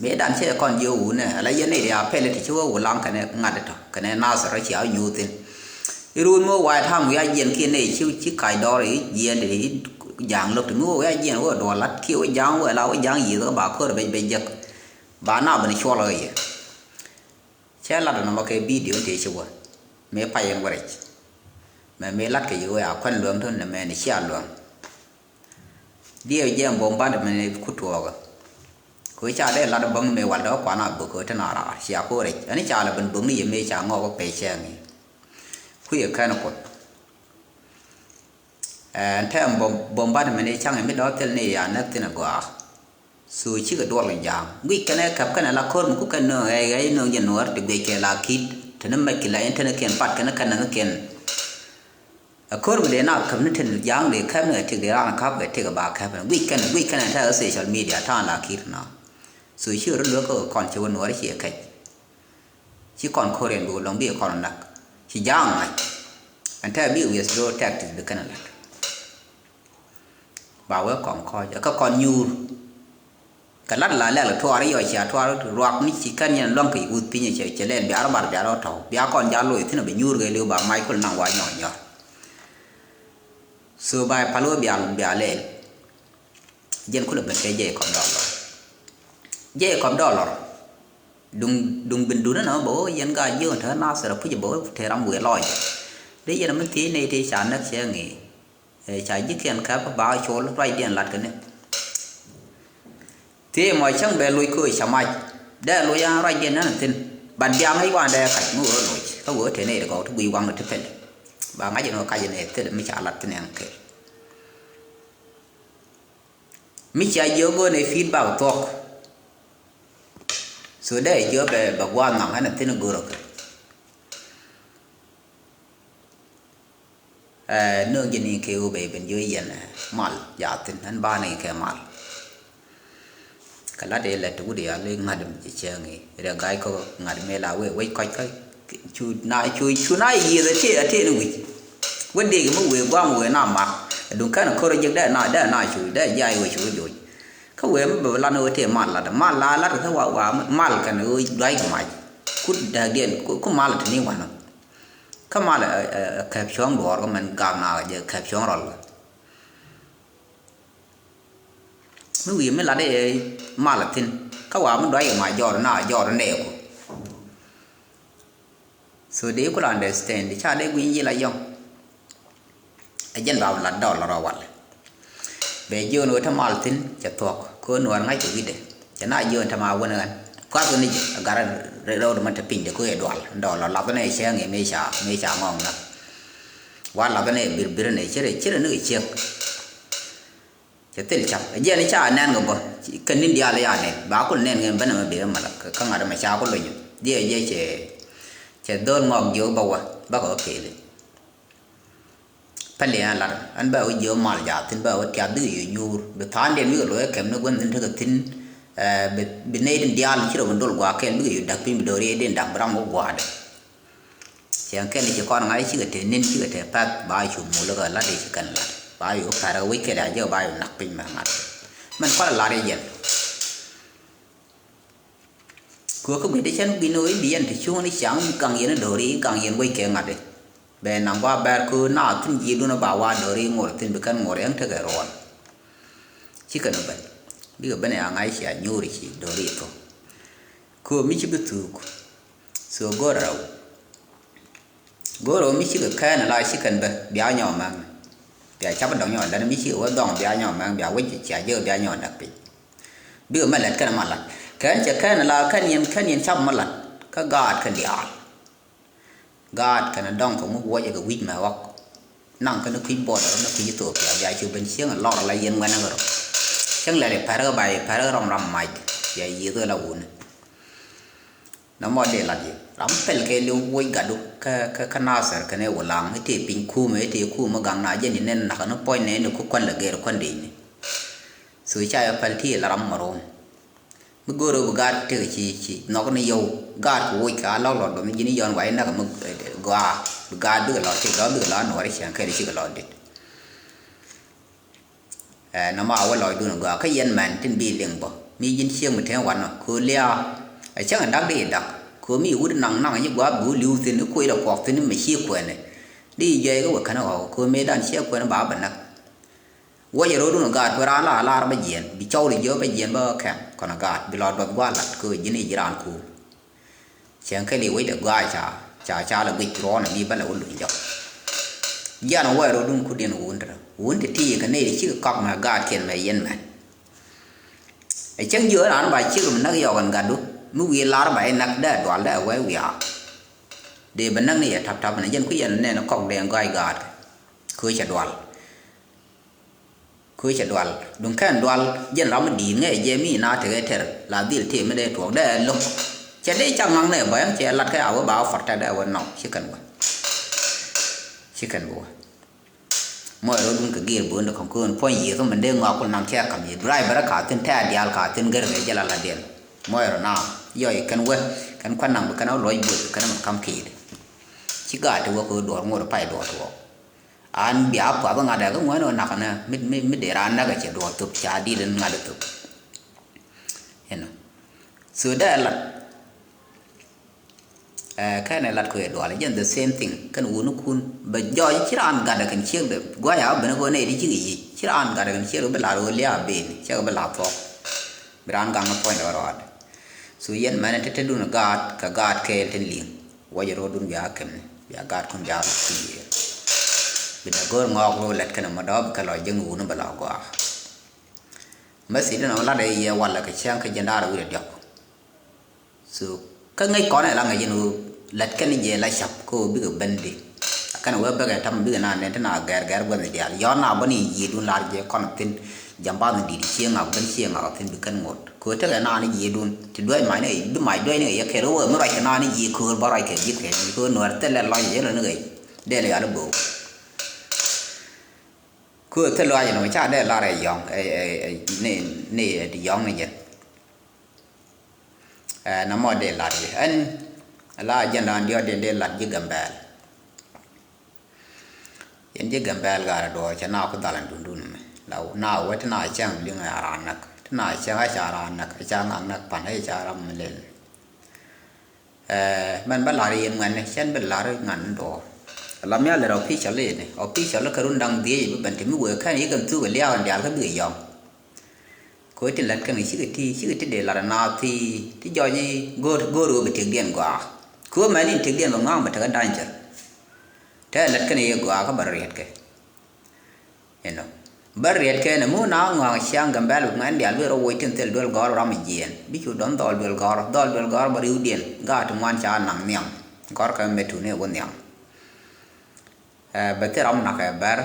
Mëë dan cɛ kɔn jiö wunɛ ala yɛn nɛy ria pɛl ti ci wä wulaŋ kɛnɛ ŋa̱t tɔ kɛnɛ Nasir rɔ cia wä nyuur thin. I̱ ruun mi wä White House wi̱i̱ a jiɛn kiɛ nɛy ci, ci kac dɔɔr i̱ jiɛn ti i̱ ja̱a̱ŋ lo̱k ti mi wä wi̱i̱ a jiɛn wä duɔl lat kiɛ wä ja̱a̱ŋ wä la wä ja̱a̱ŋ yiëth kä ba ko̱r bec bec jek. Ba na ben cuɔl ɣä yɛ. Cɛ lat nɔmɔ kɛ bidio in tëë ci wä mëë pay in wä rɛc. Mɛ mëë lat kɛ yio̱w ya kuän luäŋ tun ni mɛ ni cia luäŋ. Diɛw jɛ bombardment ni ku tuɔɔkä. Kɛ ca dee lat bäŋ mëë wal dɔ̱k kuan a bök kɛ te na raar cia ku rɛc ɛn ca la ben bäŋ ni yɛ mëë ca ŋɔk pɛy cɛɛŋ i̱. Ku yɛ kɛn kuoth. Ɛn tɛm bombardment ni caŋ mi dɔ̱k thil ni ya näk thin a gɔaa. So cikɛ duɔl kɛ ja̱a̱ŋ guic kɛnɛ käp kɛnɛ la ko̱r mi ku kɛn nööŋ ɣɛy ɣɛy nööŋ jɛ nuɔ̱ɔ̱r ti guic kɛ la ki̱t. Teni mɛc ki la in teni kiɛn pat kɛnɛ kɛn nɛn kiɛn. Ɛ ko̱r mi dee na käp ni teni ja̱a̱ŋ dee käp ni kɛ tik dee raan käp kɛ tik ɛ ba käp ni guic kɛnɛ guic kɛnɛ tɛk ɛ social media ta̱a̱ŋ la ki̱t na. So cikɛ rɔ luäk kä kɔn ci wä nuɔ̱ɔ̱r ci ɛ kɛc. Ci kɔn ko̱r yɛn bi wä lɔŋ bi kɔn nak ci ja̱a̱ŋ ŋa̱c. Ɛn tɛk bi withdraw tactics bi kɛn lat. Ba wee kɔn kɔc kä kɔn nyuur. Kɛ lat la lɛl tuaar i̱ yɔ cia tuaar ruak ni ci kɛn yɛn luaŋ kɛ wuth piny cɛ cɛ lɛl bia rɔ bar bia rɔ tɔw bia kɔn ja loc thin a bi nyuur kɛ liw ba mac kul naŋ wa nyɔr nyɔr. So ba pal wee bia bia lɛl. Jɛn kulɛ ben kɛ jɛ kɔm dɔlɔr. Jɛ kɔm dɔlɔr. Duŋ duŋ bin duni na bä wä yɛn gaa jiön te Nasir a puc bä wä te ram wëë lɔc. Dee yɛn mi thiec nɛy te ca näk cɛ ŋi̱i̱c. Ɛ ca ji̱kiɛn käp ba col ruacdiɛn lat kɛ ni. Thiec mɔ cäŋ bɛ loc kööc ca mac dee loc an ruacdiɛn nän thi̱n. Bat biaŋ i̱ wan dee kac mi wee loc kä wee te nɛy ti gɔw ti guiy waŋ ti pɛl. Ba ŋa̱c in wä kac in ɛ thil mi ca lat thi̱n ɛn kɛl. Mi cia jiök go̱o̱r ni feedback thuɔ̱k. So dee jiök bɛ bɛ gua̱a̱th naŋ ɣän a thi̱n go̱o̱r ɔ kɛ. Ɛ nööŋ ji̱ ni kɛ ɣöö bɛ ben jiök yɛn ɛ mal jaathin ɣän ba ni kɛ mal. Kɛ lat i̱ lɛt ti wut i̱ al i̱ ŋa̱t mi ci cieŋ i̱ rɛ ga̱c kɔ ŋa̱t mëë la wee wec kɔc kä cu na cu cu na yiëth a tëë a tëë ni wi̱c. Wä dëëk mi wëë gua̱a̱m wëë na mak. Duŋ kɛn ko̱r jiäk dee na dee na cu dee jiac wee cu joc. Kä wëë mi bɛ lan wee tëë mal lat mal la lat kä wa wa mal kɛn wee duac kɛ mac. Ku dääkdiɛn ku mal te ni wanɔ. Kä mal ɛ ɛ kɛp cuɔ̱ŋ duɔɔr kä mɛn gak na jɛ kɛp cuɔ̱ŋ rɔl. Mi wi̱i̱ mi lat i̱ mal a thi̱n kä wa mi duac i̱ ma jɔɔr na jɔɔr nɛɛku. So dee kul understand ca dee gui̱ny yil a yɔ̱ŋ. Ɛ jɛn ba bi lat dɔl rɔ wal. Bɛ jiön wee te mal thi̱n cɛ thuɔ̱k kɛ wee nuɔɔr ŋa̱c kɛ wi̱cdɛ cɛ na jiön te ma wän ɣän. Kuath ni jɛ ɛ gat rɛw rɛw dɛ mɛn te piny dɛ kɛ wee dual dɔl rɔ lath ni cɛ ŋi̱i̱ mi ca mi ca ŋɔŋ na. Wa lath ni bir bir ni cirɛ cirɛ ni kɛ ciek. Cɛ thil cak ɛ jiɛn i̱ ca nɛn kɛ bä kɛ ni̱n diaal i̱ ya nɛn ba kul nɛn kɛ ben ɛmɛ bek ɛmɛ la kä ŋa̱t ɛmɛ ca kul lony. Diɛ jɛ cɛ cɛ dho̱l ŋɔk jiök bä wä bä kɛ wä peli. Päli ɛn lat ɛn bä wä jiök mal jaathin bä wä tiath bikɛ yio̱ nyuur bi tha̱a̱ŋdiɛn bikɛ lo̱c ɛ kɛm ni gua̱n thi̱n tekɛ thi̱n. Bi nɛy tin diaal ci rɔ bi dol gua̱a̱k kɛn bikɛ yio̱ da̱k piny bi do̱ri ɛn diɛn da̱k bi ram wä gua̱a̱dɛ. Cɛ kɛn ci kɔn ŋa̱c cikɛ te nin cikɛ te path ba cu mul kɛ lat i̱ ci kɛn lat ba cu pɛr kɛ wi̱c kɛl a jɛ ba cu nak piny mɛ ŋa̱t. Mɛn kɔn lat i̱ jɛn. Kɛ kä gui̱t i̱ cɛn gui̱n i̱ bi yɛn te cuŋ ni caŋ i̱ gaŋ yɛn i̱ do̱ri i̱ gaŋ yɛn wec kɛ ŋa̱t i̱. Bɛ naŋ gua bɛr kä na thi̱n ji̱ dun ba wa do̱ri i̱ ŋor thi̱n bi kɛn ŋor yɛn tekɛ ruɔn. Cikɛ ni ben bikɛ ben ya ŋa̱c cia nyuuri ci do̱ri i̱ thok. Kɛ mi ci bi thuk. So go̱r rɛw. Go̱o̱r ɣöö mi cikɛ kɛɛn ala cikɛn bä bia nyɔk mɛŋ. Bia cap dɔŋ nyɔk lät mi cikɛ wä dhɔŋ bia nyɔk mɛŋ bia wec cia jek bia nyɔk näk piny. Bikɛ mɛ lät kɛn ma lat kɛn cɛ kɛɛn ala kɛn yɛn kɛn yɛn cap ma lat kä gaat kɛn diaal. Gaat kɛn dɔŋ kɛ ŋuk wuɔcɛ kɛ wi̱c mɛ ɣɔk. Naŋ kɛn kui̱ bɔɔdɛ rɔ ni kui̱ Ithiopia bia cu ben cieŋ lɔr ala yɛn wɛn kɛ rɔ. Cieŋ lɛl i̱ pɛr kɛ bay i̱ pɛr kɛ rɔm ram mac bia yiëth kɛ la wuni. Nɔmɔ dee lat yɛ ram pɛl kɛ liw woc gatdu kä kä kä Nasir kɛnɛ wulaŋ i̱ tëë piny kumɛ i̱ tëë kumɛ gaŋ na jɛn i̱ nɛn nak ni puɔ̱ny nɛ ni ku kuan lɛ gɛr kuan dee ni. So ca yɛ pɛl ti la ram mɛ rom. Mi go̱o̱r ɣöö bi gaat tekɛ ci ci nhɔk ni yɔw gaat kɛ woc kɛ a lɔk lɔt bä mi ji̱n i̱ yɔn wa i̱ nak mi gɔaa bi gaat bikɛ lɔt ti gɔaa bikɛ lɔt nuɔr i̱ cɛn kɛn i̱ cikɛ lɔt dit. Ɛ nɔmɔ a wä lɔcdun a gɔaa kä yɛn mɛn tin bi liŋ bä mi ji̱n cieŋ mi tɛn wanɔ köö lia̱a̱. Ɛ cäŋ ɛ dak di i̱ dak köö mi wut naŋ naŋ nyi gua̱a̱p bi wä li̱w thi̱n i̱ kui̱ lɔ kuɔk thi̱n i̱ mi ci kuɛɛni. Di i̱ jɔɛy kä wek kɛn ɛ ɣɔw köö mëëdan ciɛ kuɛɛni ba bɛ näk. Wäcɛ ro̱o̱dun a gaat kuɛ raan la a lar bä jiɛɛn bi cɔw di jiök bä jiɛɛn bä kɛn kɔn a gaat bi lɔ duɔth gua̱a̱r lat köö ji̱n i̱ ji̱ raan kuum. Cieŋ kɛl i̱ wecdɛ gɔaa ca ca ca lɛ guic ruɔ̱ɔ̱n ami bä lɛ wä luny jɔk. Jian wä rɔ dun kut in wun tɛ wun tɛ ti kɛ nɛy ti cikɛ kɔk mɛ gaatkiɛn mɛ yɛn mɛn. Ɛ cäŋ jiö raan ba cik mi näk yɔk ɛn gatdu mi wi̱i̱ lar ba i̱ näk dee dual dee wee wiaa. Dee bɛ näk ni yɛ tap tap ni jɛn kui̱ yɛn nɛn kɔk dee gɔac gaat kɛ cɛ dual. Köö cɛ dual duŋ kɛn dual jɛn ram mi di̱i̱t ŋɛ jɛ mi na tekɛ tɛr la dhil tëë mi dee tuɔɔk dee lo̱k. Cɛ dee cak ŋaŋ nɛ bɔyäŋ cɛ lat kɛ a wä ba wä fɔr tɛk dee wä nɔk ci kɛn wä. Ci kɛn bi wä. Mɔc rɔ duŋ kɛ giir bo̱o̱n dee kɔŋ köön puɔ̱ny yiëë thum mi dee ŋɔak kul naŋ cɛ kam yiëë driver ka thin tɛɛ diaal ka thin gɛr kɛ jɛ la la diɛn. Mɔc rɔ na yɔc kɛn wä kɛn kuan naŋ bi kɛn wä luɔc buɔth kɛn mɛ kam ki̱i̱t. Ci gaat ti wä kɛ wä duɔɔr ŋot pay duɔɔr tuɔɔk. An bia puath ŋa̱t ɛ kä ŋuɛ̈n ɣän nakä nä mi mi mi dee raan näk ɛ cɛ duɔ̱ɔ̱r thop ca di̱t ɛn ŋa̱t ɛ thop. Inɔ. So dee lat. Ɛ kɛn ɛ lat kuɛ dual jɛn the same thing kɛn wuni kun bɛ jɔɔc ci raan gat ɛ kɛn ciek dɛ gua̱c a ben ɛ ɣöö nɛy ti cikɛ yic ci raan gat ɛ kɛn ciek dɛ bi lat ɣöö lia̱a̱ ben cɛ kɛ bi lat thuɔ̱k. Bi raan gaŋ ɛ puɔ̱ny dɛ rɔɔd. So yɛn mɛn ɛ te te dun ɛ gaat kɛ gaat kɛɛl tin li̱ŋ. Wacɛ ro̱o̱dun bia kɛmni bia gaatkun bia rɔ kui̱ yɛ. Bi nɛ go̱o̱r ŋɔɔk ro̱o̱ lɛt kɛnɛ mɔ dɔɔp kɛ lɔ jiäkni wuni bɛ lɔ gɔaa. Message inɔ lat ɛ yɛ walɛ kɛ cäŋ kä jiɛn da̱rɛ wi̱cdɛ diɔ̱k. So kä ŋäc kɔn ɛ la ŋäc in ɣöö lɛt kɛn jɛ la cap kä ɣöö bikɛ ben di. Kɛn wee bäkɛ tam bikɛ na nɛn ti na gɛr gɛr gua̱th diaal yɔn na bä ni yiëëdun lar jɛ kɔn thin. Jam bath ni di̱t cieŋ ŋak ben cieŋ ŋak thin bi kɛn ŋot. Köör tekɛ naan i̱ jiëëdun ti duäc mac ni bi mac duäc ni kɛ yɛ kɛɛl ɣöö mi ruac kɛ naan i̱ jiëë köör bä ruac kɛ ji̱ kɛɛl ni köör nuäär thilɛ lɔc yɛ lɔ ni kɛ dee lɛ yal i̱ bo̱o̱k. Köör thil lɔc inɔ ca dee lar ɛ yɔ̱ŋ ɛ ɛ ɛ ni ni ɛ ti yɔ̱ŋ ni jɛ. Ɛ na mɔ dee lat i̱ ɛn la jɛn raan diɔt dee dee lat ji̱ Gambɛl. Yɛn ji̱ Gambɛl gat a duɔɔr cɛ na ku dhal ɛn dundun mɛ la na wä ti na cɛŋ liŋ a raan näk ti na cɛŋ a ca raan näk a ca ŋak näk pan a ca ram mi lel. Ɛ mɛn bä la̱r yɛn ŋuɛ̈tni cɛn bä la̱r ŋuɛ̈tni duɔɔr. Lam ya lɛr official i̱ni official kä run da̱ŋ dhiec bä ben ti mi wëë kɛn yikɛn thuk ɛ liaak ɛn diaal kä bikɛ yɔ̱ŋ. Kɛ ɣöö tin la̱t kɛn kɛ cikɛ ti cikɛ ti dee la̱t ɛnaath ti ti jɔc i̱ go̱o̱r go̱o̱r ɣöö bi tëkdiɛn gɔaa. Kɛ ɣöö mɛn in tëkdiɛn bɛ ŋɔ̱a̱ŋ bɛ tekɛ danger. Te la̱t kɛn ɛ yɛ gɔaa kä bɛ rɔ riɛtkɛ. Inɔ bä riɛt kɛn ɛmɔ na ŋɔaŋ ciaŋ Gambɛl wi̱c ŋuɛn diaal bi rɔ woc tin thil duel gɔ̱r ram jiɛɛn bi cu dɔ̱ŋ dhɔl duel gɔ̱r dhɔl duel gɔ̱r bä riwdiɛn gaat ti ŋuan ca naŋ nhiam. Gɔ̱r kɛ mɛt tuun ɛ wä nhiam. Ɛ bɛ thil ram nak ɛ bɛr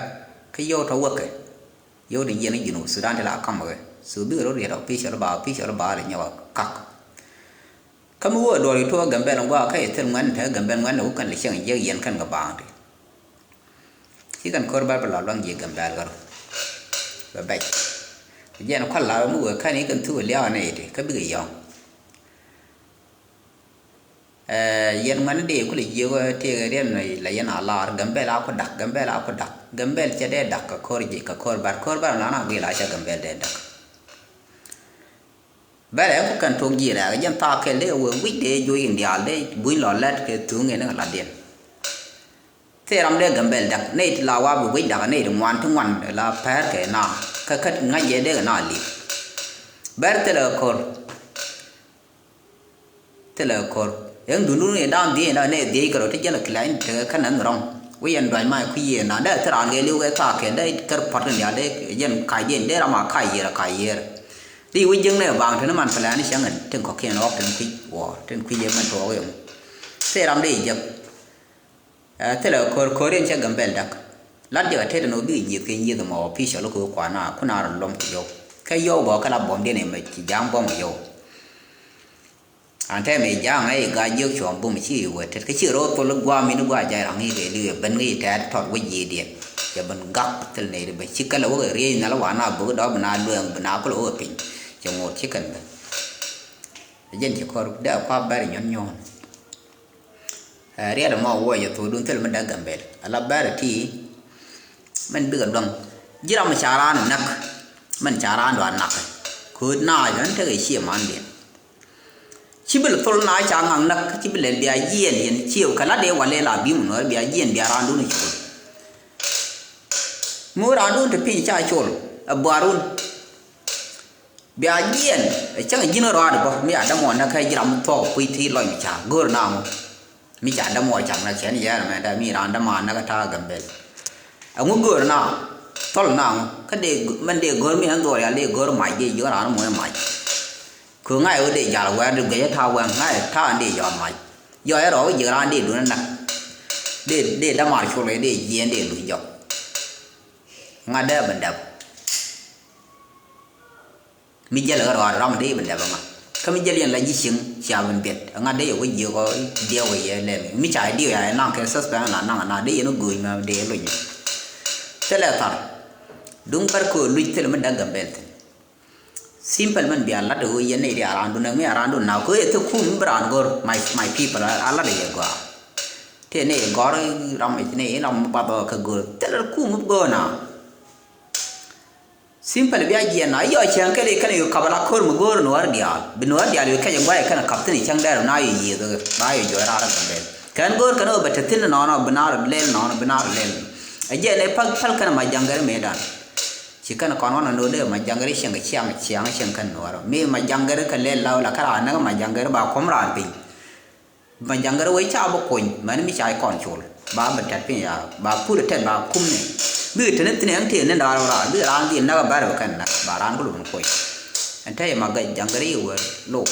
kä yio̱w tɔ wäkɛ. Yio̱w ti jiɛn i̱ Junub Sudan ti la ka̱m kɛ so bikɛ rɔ riɛt official ba official ba ri nyɔk kak. Kä mi wä duɔl i̱ tuɔɔk Gambɛl in gua̱a̱k kä i̱ thil ŋuɛn te Gambɛl ŋuɛn in wä kɛn lɛ cieŋ jiɛk yɛn kɛn kɛ baaŋ ti. Ci kɛn ko̱r bɛl bɛ lɔ luaŋ jiɛk Gambɛl kärɔ. Bɛ bɛc. Jiɛn kual la mi wee kɛn i̱ kɛn thuk i̱ lia̱a̱ nɛy ti kä bikɛ yɔ̱ŋ. Ɛ, yɛn ŋuɛ̈ni dee kulɛ jiök tëëkɛ riɛn la yɛn a lar Gambɛl a ku da̱k, Gambɛl a ku da̱k. Gambɛl cɛ dee da̱k kɛ ko̱r ji̱, kɛ ko̱r bär, ko̱r bär la na guil a cɛ Gambɛl dee da̱k. Bɛrɛ ku kɛn tuɔk ji̱ rɛɛk jɛn thaak kɛl dee wee wi̱c dee juɔc in diaal dee buny lɔ lɛt kɛ thuŋ in latdiɛn. Thil ram dee Gambɛl da̱k nɛy ti la wa bi wi̱c da̱k nɛy ti ŋuan ti ŋuan la pɛr kɛ na kä kä ŋa̱c jɛ dee kɛ na li̱p. Bɛr thilɛ kɛ ko̱r. Thilɛ kɛ ko̱r. Ɛn dundun in da̱a̱n dhiec in da̱a̱n nɛy dhiec kɛ rɔ ti jɛn kɛ lɛny tekɛ kɛn ɛn rɔ̱ŋ. Wi̱c ɛn duac ma kui̱ yiëë na dee thil raan kɛ li̱w kɛ thaak kɛl dee kär pɔt in diaal dee jɛn kac diɛn dee ram a kac yiër a kac yiër. Di wi̱c jiäkni baŋ teni man plan cäŋ in tin kɔ̱kiɛn ɣɔk tin kui̱ wɔ tin kui̱ yɛ mɛn tuɔɔk yɛ ŋu. Thil ram di jek. Ɛ, thilɛ ko̱r ko̱r in cɛ Gambɛl da̱k. Lat jɛ kɛ tet in ɣöö bikɛ nyieth kɛ nyieth ɛmɔ official kɛ ɣöö kuan a kun a rɔ lom kɛ yɔw. Kɛ yɔw bä kɛ la buɔ̱mdiɛn ɛmɛ ci ja̱a̱ŋ buɔ̱m kɛ yɔw. An tɛmɛ ja̱a̱ŋ ɛ i̱ ga̱a̱c jiök cuɔ̱ɔ̱ŋ bum ci i̱ wee tet kä ci ro̱o̱ thol i̱ gua̱a̱m in i̱ gua̱a̱ ja̱a̱c ra̱ŋ i̱ kɛ li̱w ɛ ben ŋi̱i̱c tɛɛt tɔt wä ji̱i̱diɛn. Cɛ ben gak thil nɛy ti bɛ ci kälɛ wä kɛ riey nhal i̱ wa na bök i̱ dɔ̱p bi na luɛɛŋ bi na kulɛ wä piny. Cɛ ŋot ci kɛn ben. Ɛ jɛn ci kɔr dee a kua̱p bɛr inyɔn nyɔ̱ɔ̱n. Ɛ riɛt ɛmɔ wuɔc ɛ thokdun thil mi däk Gambɛl ala bɛr ɛ ti. Mɛn bikɛ duaŋ ji̱ ram ca raan ɛ näk. Mɛn ca raan dɔ̱a̱n nakä kööt naac ɣän tekɛ ciɛ mandiɛn. Ci bi lɛ thol na ca ŋaŋ näk ci bi lɛl bia jiɛn yɛn ciëw kɛ la dee walɛ la bi̱i̱ mi nuɔ̱ɔ̱r bia jiɛn bia raandun col. Mi wä raandun te piny ca col ɛ buarun. Bia jiɛn ɛ cäŋ ji̱n rɔaad bä mi a dämɔ näk kä ji̱ ram mi thuɔk kui̱ ti lɔny ca go̱o̱r na ŋu. Mi ca dämɔ cak näk cɛn yɛɛr mɛ dä mi raan däma näk kä ta̱a̱ Gambɛl. Ɛŋu go̱o̱r na thɔl na ŋu kä dee mɛn dee go̱o̱r mi ɛn dhuɔr yal dee go̱o̱r mac dee jiök raan muɔ̱ɔ̱n mac. Kö ŋa̱c ɣöö dee jal wɛɛr di guic ɛ ta̱a̱ wɛŋ ŋa̱c ta̱a̱ in dee jɔɔth mac. Jɔɔc ɛ rɔɔk ji̱ raan dee duun ɛ näk. Dee dee dämaar col kɛ dee jiɛɛn dee luc jɔk. Ŋa̱t dee ben dɛp. Mi jäl ɛ ɣän rɔaadɛ ram dee ben dɛp ɛ ŋa̱t kä mi jäl yɛn la ji̱ cieŋ cia ben biɛt ɛ ŋa̱t dee yɛ wä jiök ɔ diɛw ɛ yɛ lɛl mi ca diw ya ɛ naŋ kɛ suspect la naŋ ɛ na dee yɛn ɛ gööny mɛ dee luny. Thilɛ thar duŋ bär köö luc thilɛ mi däk Gambɛl thin. Simple mɛn bia lat ɣöö yɛn nɛy ti a raandu näk mi a raandu na kö yɛ thil kum mi bi raan go̱r my, my people a lat yɛ gɔaa. Tëë nɛy gɔ̱r ram i̱ nɛy in ram mi bath ɣɔɔ kä go̱r thil kum mi bi go̱r na. Simple bia jiɛn na yɔ cäŋ kɛl i̱ kɛn i̱ kap ala ko̱r mi go̱r nuɔ̱ɔ̱r diaal bi nuɔ̱ɔ̱r diaal i̱ kɛc guay kɛn kap thin i̱ cäŋ dɛr na yɛ yiëth ɣöö ba yɛ juɔc raar ɛ bɛn bɛn. Kɛn go̱r kɛn ɣöö bɛ te thin nɔnɔ bi naar lɛl nɔnɔ bi naar lɛl. Ɛ jɛn ɛ päl päl kɛn ma ja̱ŋ gɛr mëëdan. Ci kɛn kɔn ɣɔn anɔ dee ma ja̱ŋ gɛr cieŋ ciaŋ ciaŋ cieŋ kɛn nuɔɔr mi ma ja̱ŋ gɛr kɛ lɛl la wala kä raan näk ma ja̱ŋ gɛr ba kuɔ̱m raan piny. Ma ja̱ŋ gɛr wec ca bi kuny mɛn mi ca kɔn col ba bi tɛt piny ya ba pul tɛt ba kum ni. Bikɛ te ni thin ɛŋ tëë ni da̱a̱r wala bikɛ raan dhil näk a bɛr bi kɛn näk ba raan ku lubun kuny. Ɛn te ma ja̱ŋ gɛr i̱ wër low.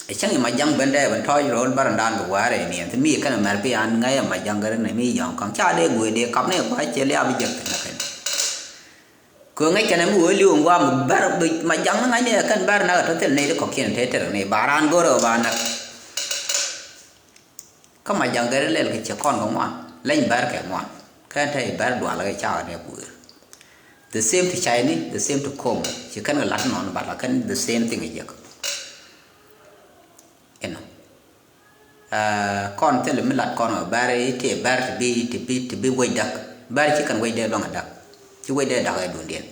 Ɛ cäŋ i̱ ma ja̱ŋ ben dee ben tɔ̱ɔ̱c ro̱o̱l bärändan kɛ wäärɛ ni ɛn thi mi kɛn mɛr pi an ŋäc ɛ ma ja̱ŋ gɛr ni mi yɔ̱ŋ ka̱ŋ ca dee guëë dee kap ni ɛ gua̱c cɛ liaap i̱ jek thi̱n ɛ kɛn. Kö ŋäc kɛn mi wee li̱w in guam bär ma jaŋ ni ŋa̱cni ɛ kɛn bär nak ɛ tɔ̱ thil nɛy ti kɔ̱kiɛn te tɛr ni ba raan go̱rɛ ɛ ba nak. Kä ma jaŋ gɛr ilɛl kɛ cɛ kɔn kɛ ŋuan leny bär kɛ ŋuan kɛn te i̱ bär dual kɛ cakɛ dee kuëër. The same to Chinese, the same to Congo ci kɛn kɛ lat nɔn bat la kɛn the same thing ɛ jek. Inɔ. Aa, kɔn thilɛ mi lat kɔn ɔ bɛr i̱ tëë bɛr ti bi ti bi ti bi wec däk. Bɛr ci kɛn wec dee luäŋ ɛ däk. Ci wec dee däk ɛ duundiɛn.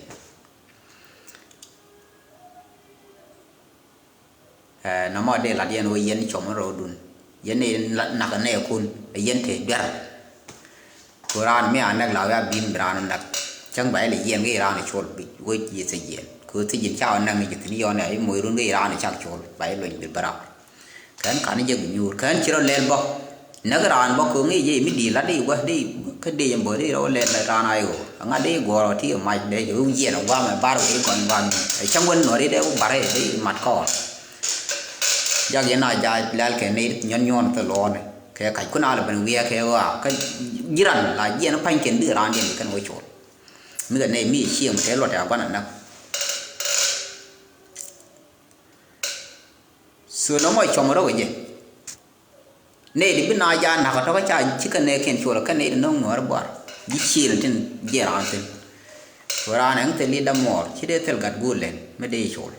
Aa, nɔmɔ dee lat yɛn wec yɛn cuɔm in rɔɔdun yɛn ni nak nɛɛkun ɛ yɛn tëë duer. Kɛ raan mi a näk la wia bi̱i̱m bi raan näk. Cäŋ ba ilɛ yiɛn ki raan col bi wec yi thiec yiɛn kɛ thiec in ca wä näk ni ji̱ thi̱n yɔn ɛ i̱ moc run ki raan cak col ba iluny bi bä rap. Kɛn kan jɛ bi nyuur kɛn ci rɔ lɛl bä. Näk raan bä ko̱ŋ i̱ jɛ mi di̱i̱t lat i̱ wä di kä dee jɛ bä di rɔ lɛl raan a i̱ ɣöö aŋa di guɔ̱ɔ̱r ɔ ti mac dee jɛ wä yiɛn ɔ guam ɛ bar wä i̱ gɔn guam ɛ cäŋ wän nuɔ̱ri dee wä bar ɛ di mat kɔɔr. Jak yɛn a jac lɛl kɛ ni nyɔn nyuɔn thil luɔɔni. Kɛ kac kun a lɛ ben wiɛɛk kɛ ɣɔaa kä ji̱ ran la jiɛn pa̱ny kɛn bi raan diɛn kɛn wä col. Mi kɛ nɛy mi cieŋ mi te luɔt ɛ a gua̱n a näk. So nɔmɔ cuɔm rɔ kɛ jɛ. Nɛy ti bi na ja nak a tɔ̱ kä ca ci kɛ nɛɛkiɛn col kɛ nɛy ti no̱o̱ŋ nuɔ̱ɔ̱r buar ji̱ ciël tin jiɛ raan thi̱n. Kɛ raan ɛŋ thil i̱ dämuɔɔr ci dee thil gat guul lɛn mi dee col.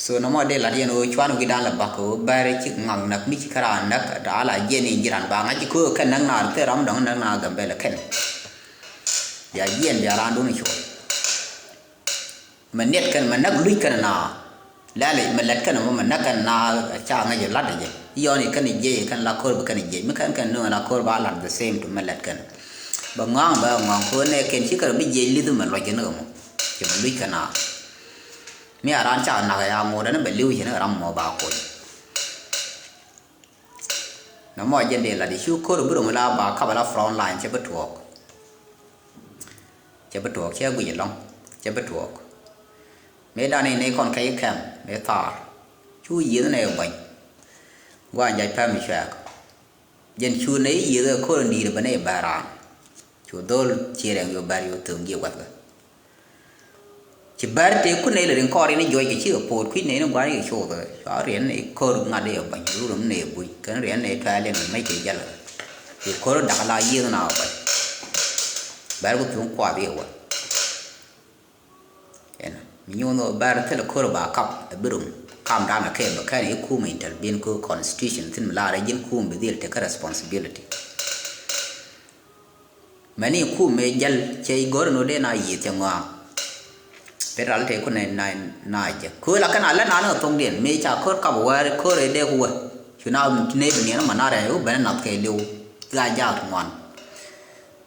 So nɔmɔ dee lat yɛn ɣöö cuan wi̱dan la bak ɣöö bɛr cik ŋak näk mi ci kä raan näk, ala jiɛn in ji̱ ran ba ŋa̱c kɛ ɣöö kɛn näk naar thil ram dɔ̱ŋ näk naar Gambɛla kɛn. Bia jiɛn bia raan dun cuɔl. Mɛ niɛt kɛn mɛ näk luc kɛn na. Lɛli mɛ lɛt kɛn mɔ mɛ näk kɛn na. Ca ŋäc lat jɛ yɔn i̱ kɛn jiɛc kɛn la ko̱r bi kɛn jiɛc mi kɛn kɛn nuŋ la ko̱r ba lat the same to mɛ lɛt kɛn. Bɛ ŋɔaŋ bɛ ŋɔaŋ ko̱r nɛ kɛn ci kɛn bi jiɛc li̱th mɛ luɔc kɛn kɛ mɔ. Cɛ mɛ luc kɛn na. Mi a raan ca nak ya ŋot ɛn bɛ li̱w cɛ ni ram mɔ ba koc. Nɔmɔ jɛn dee lat i̱ cu ko̱r bi ro̱ŋ la ba kap ala front line cɛ bi tuɔɔk. Cɛ bi tuɔɔk cɛ guic ɛlɔ̱ŋ. Cɛ bi tuɔɔk. Mëë dan in nɛy kɔn kɛc kɛm mëë thaar. Cu yieth nɛy buany. Gua̱a̱n jac pɛm i̱ cuɛɛk. Jɛn cu nɛy yieth ɛ ko̱r in di̱i̱t bɛ nɛy bɛr raan. Cu dhol ci rɛŋ yo bɛr yo thöŋ jiɛ gua̱thkɛ. Ci bɛr tëë kun nɛy lɛ riŋ kɔɔr in i̱ juɔc kɛ cikɛ poot kui̱c nɛy ni gua̱a̱r i̱ coth. Cua riɛn nɛy ko̱r ŋa̱t i̱ buany rurɛ mi nɛy buny kɛn riɛn nɛy tuɛɛl in mec kɛ jäl. I̱ ko̱r da̱k la yiëëth na buany. Bɛr ku thuŋ kuath i̱ wä. Ɛn mi nyuun wä bɛr thil ko̱r ba kap ɛ bi rum. Kam dan ɛ kɛ bɛ kɛn i̱ kum intervene ko constitution thin mi laar ɛ ji̱n kum bi dhil tekɛ responsibility. Mɛni kum mëë jäl cɛ i̱ go̱r ni wä dee na yiëth cɛ ŋɔaa. Pet ral tëë kun na na jɛ kööl a kɛn a lät na ni kɛ thoŋdiɛn mëë ca ko̱r kap wäär ko̱r ëë dee ku wä. Cu na nëë bi niɛn ma na rɛy wä ben nath kɛ liw. Ga jaak ŋuan.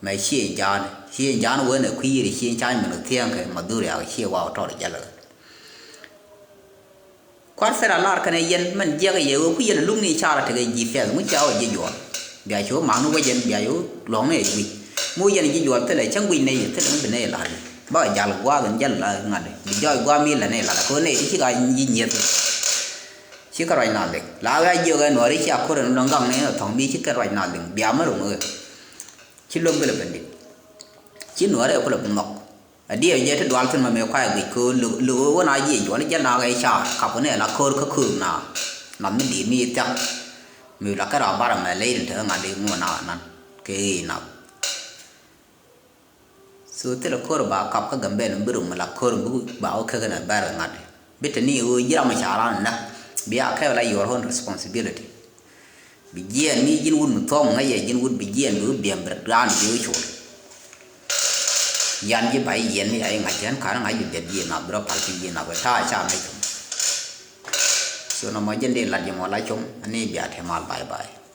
Mɛ ciëŋ jaan ciëŋ jaan wee nɛ kui̱i̱ri ciëŋ cany mɛn kɛ thiɛɛŋ kɛ ma dhuri a kɛ ciëŋ wa wä tɔr jäl kɛ. Kua̱r thil a lar kɛnɛ yɛn mɛn jiɛk yɛ ɣöö ku yɛn luk ni car a tekɛ ji̱ piɛth ŋu cia wä ji̱ juɔl. Bia ci wä mak ni wä yɛn bia ci wä luɔ̱ŋ ni ɛ guic ŋu yɛn ji̱ juɔl thilɛ cäŋ guic nɛy thilɛ mi bi nɛy lar. Ba jal gua̱a̱th in jäl la ŋa̱t bi jɔɔc gua̱a̱ mi la nɛy lar kɛ ɣöö nɛy ti ci ka ji̱ nyieth. Ci kä ruac na liŋ la ɣä jiök ɛ nuɔ̱ɔ̱ri cia ko̱r ɛn dɔ̱ŋ gaŋ ni ɛ thɔ̱ŋ mi ci kɛn ruac na liŋ bia mä ro̱ŋ ɣöö. Ci lo̱k bi lɛ ben dit ci nuɔ̱ɔ̱ri ɛ ku lɛ bi nhɔk. A diɛ jɛ ti dual thin ma mëë kuay guic köör lö wä na jiɛ juɔl jɛ na ɣɛ ca kap ni la köör kä köör na. Nath mi di̱i̱t mi thiak mi la kä ra bar mɛ ley tin te ŋa̱t di ŋuɔ na nan kɛ ɣi̱i̱ nath. So thilɛ köör ba kap kä Gambɛl mi bi rum mi la köör mi ba wä kek ni bɛr ŋa̱t di bi te ni ɣöö ji̱ ram mi ca ran näk. Bia kɛ la your own responsibility. Bi jiɛɛn mi ji̱n wut mi thuɔ̱k mi ŋäc yɛ ji̱n wut bi jiɛɛn bi wä biɛm bi raan bi wä col. Yan ji̱ ba jiɛɛn mi ya ji̱ ŋa̱c ji̱ ɣän ka̱n ŋa̱c bi biɛt ji̱ nath bi rɔ pal ji̱ nath wä ta̱a̱ ca ŋäc. So nɔmɔ ji̱n di lat ji̱ mɔ la com ani bia te mal bye bye.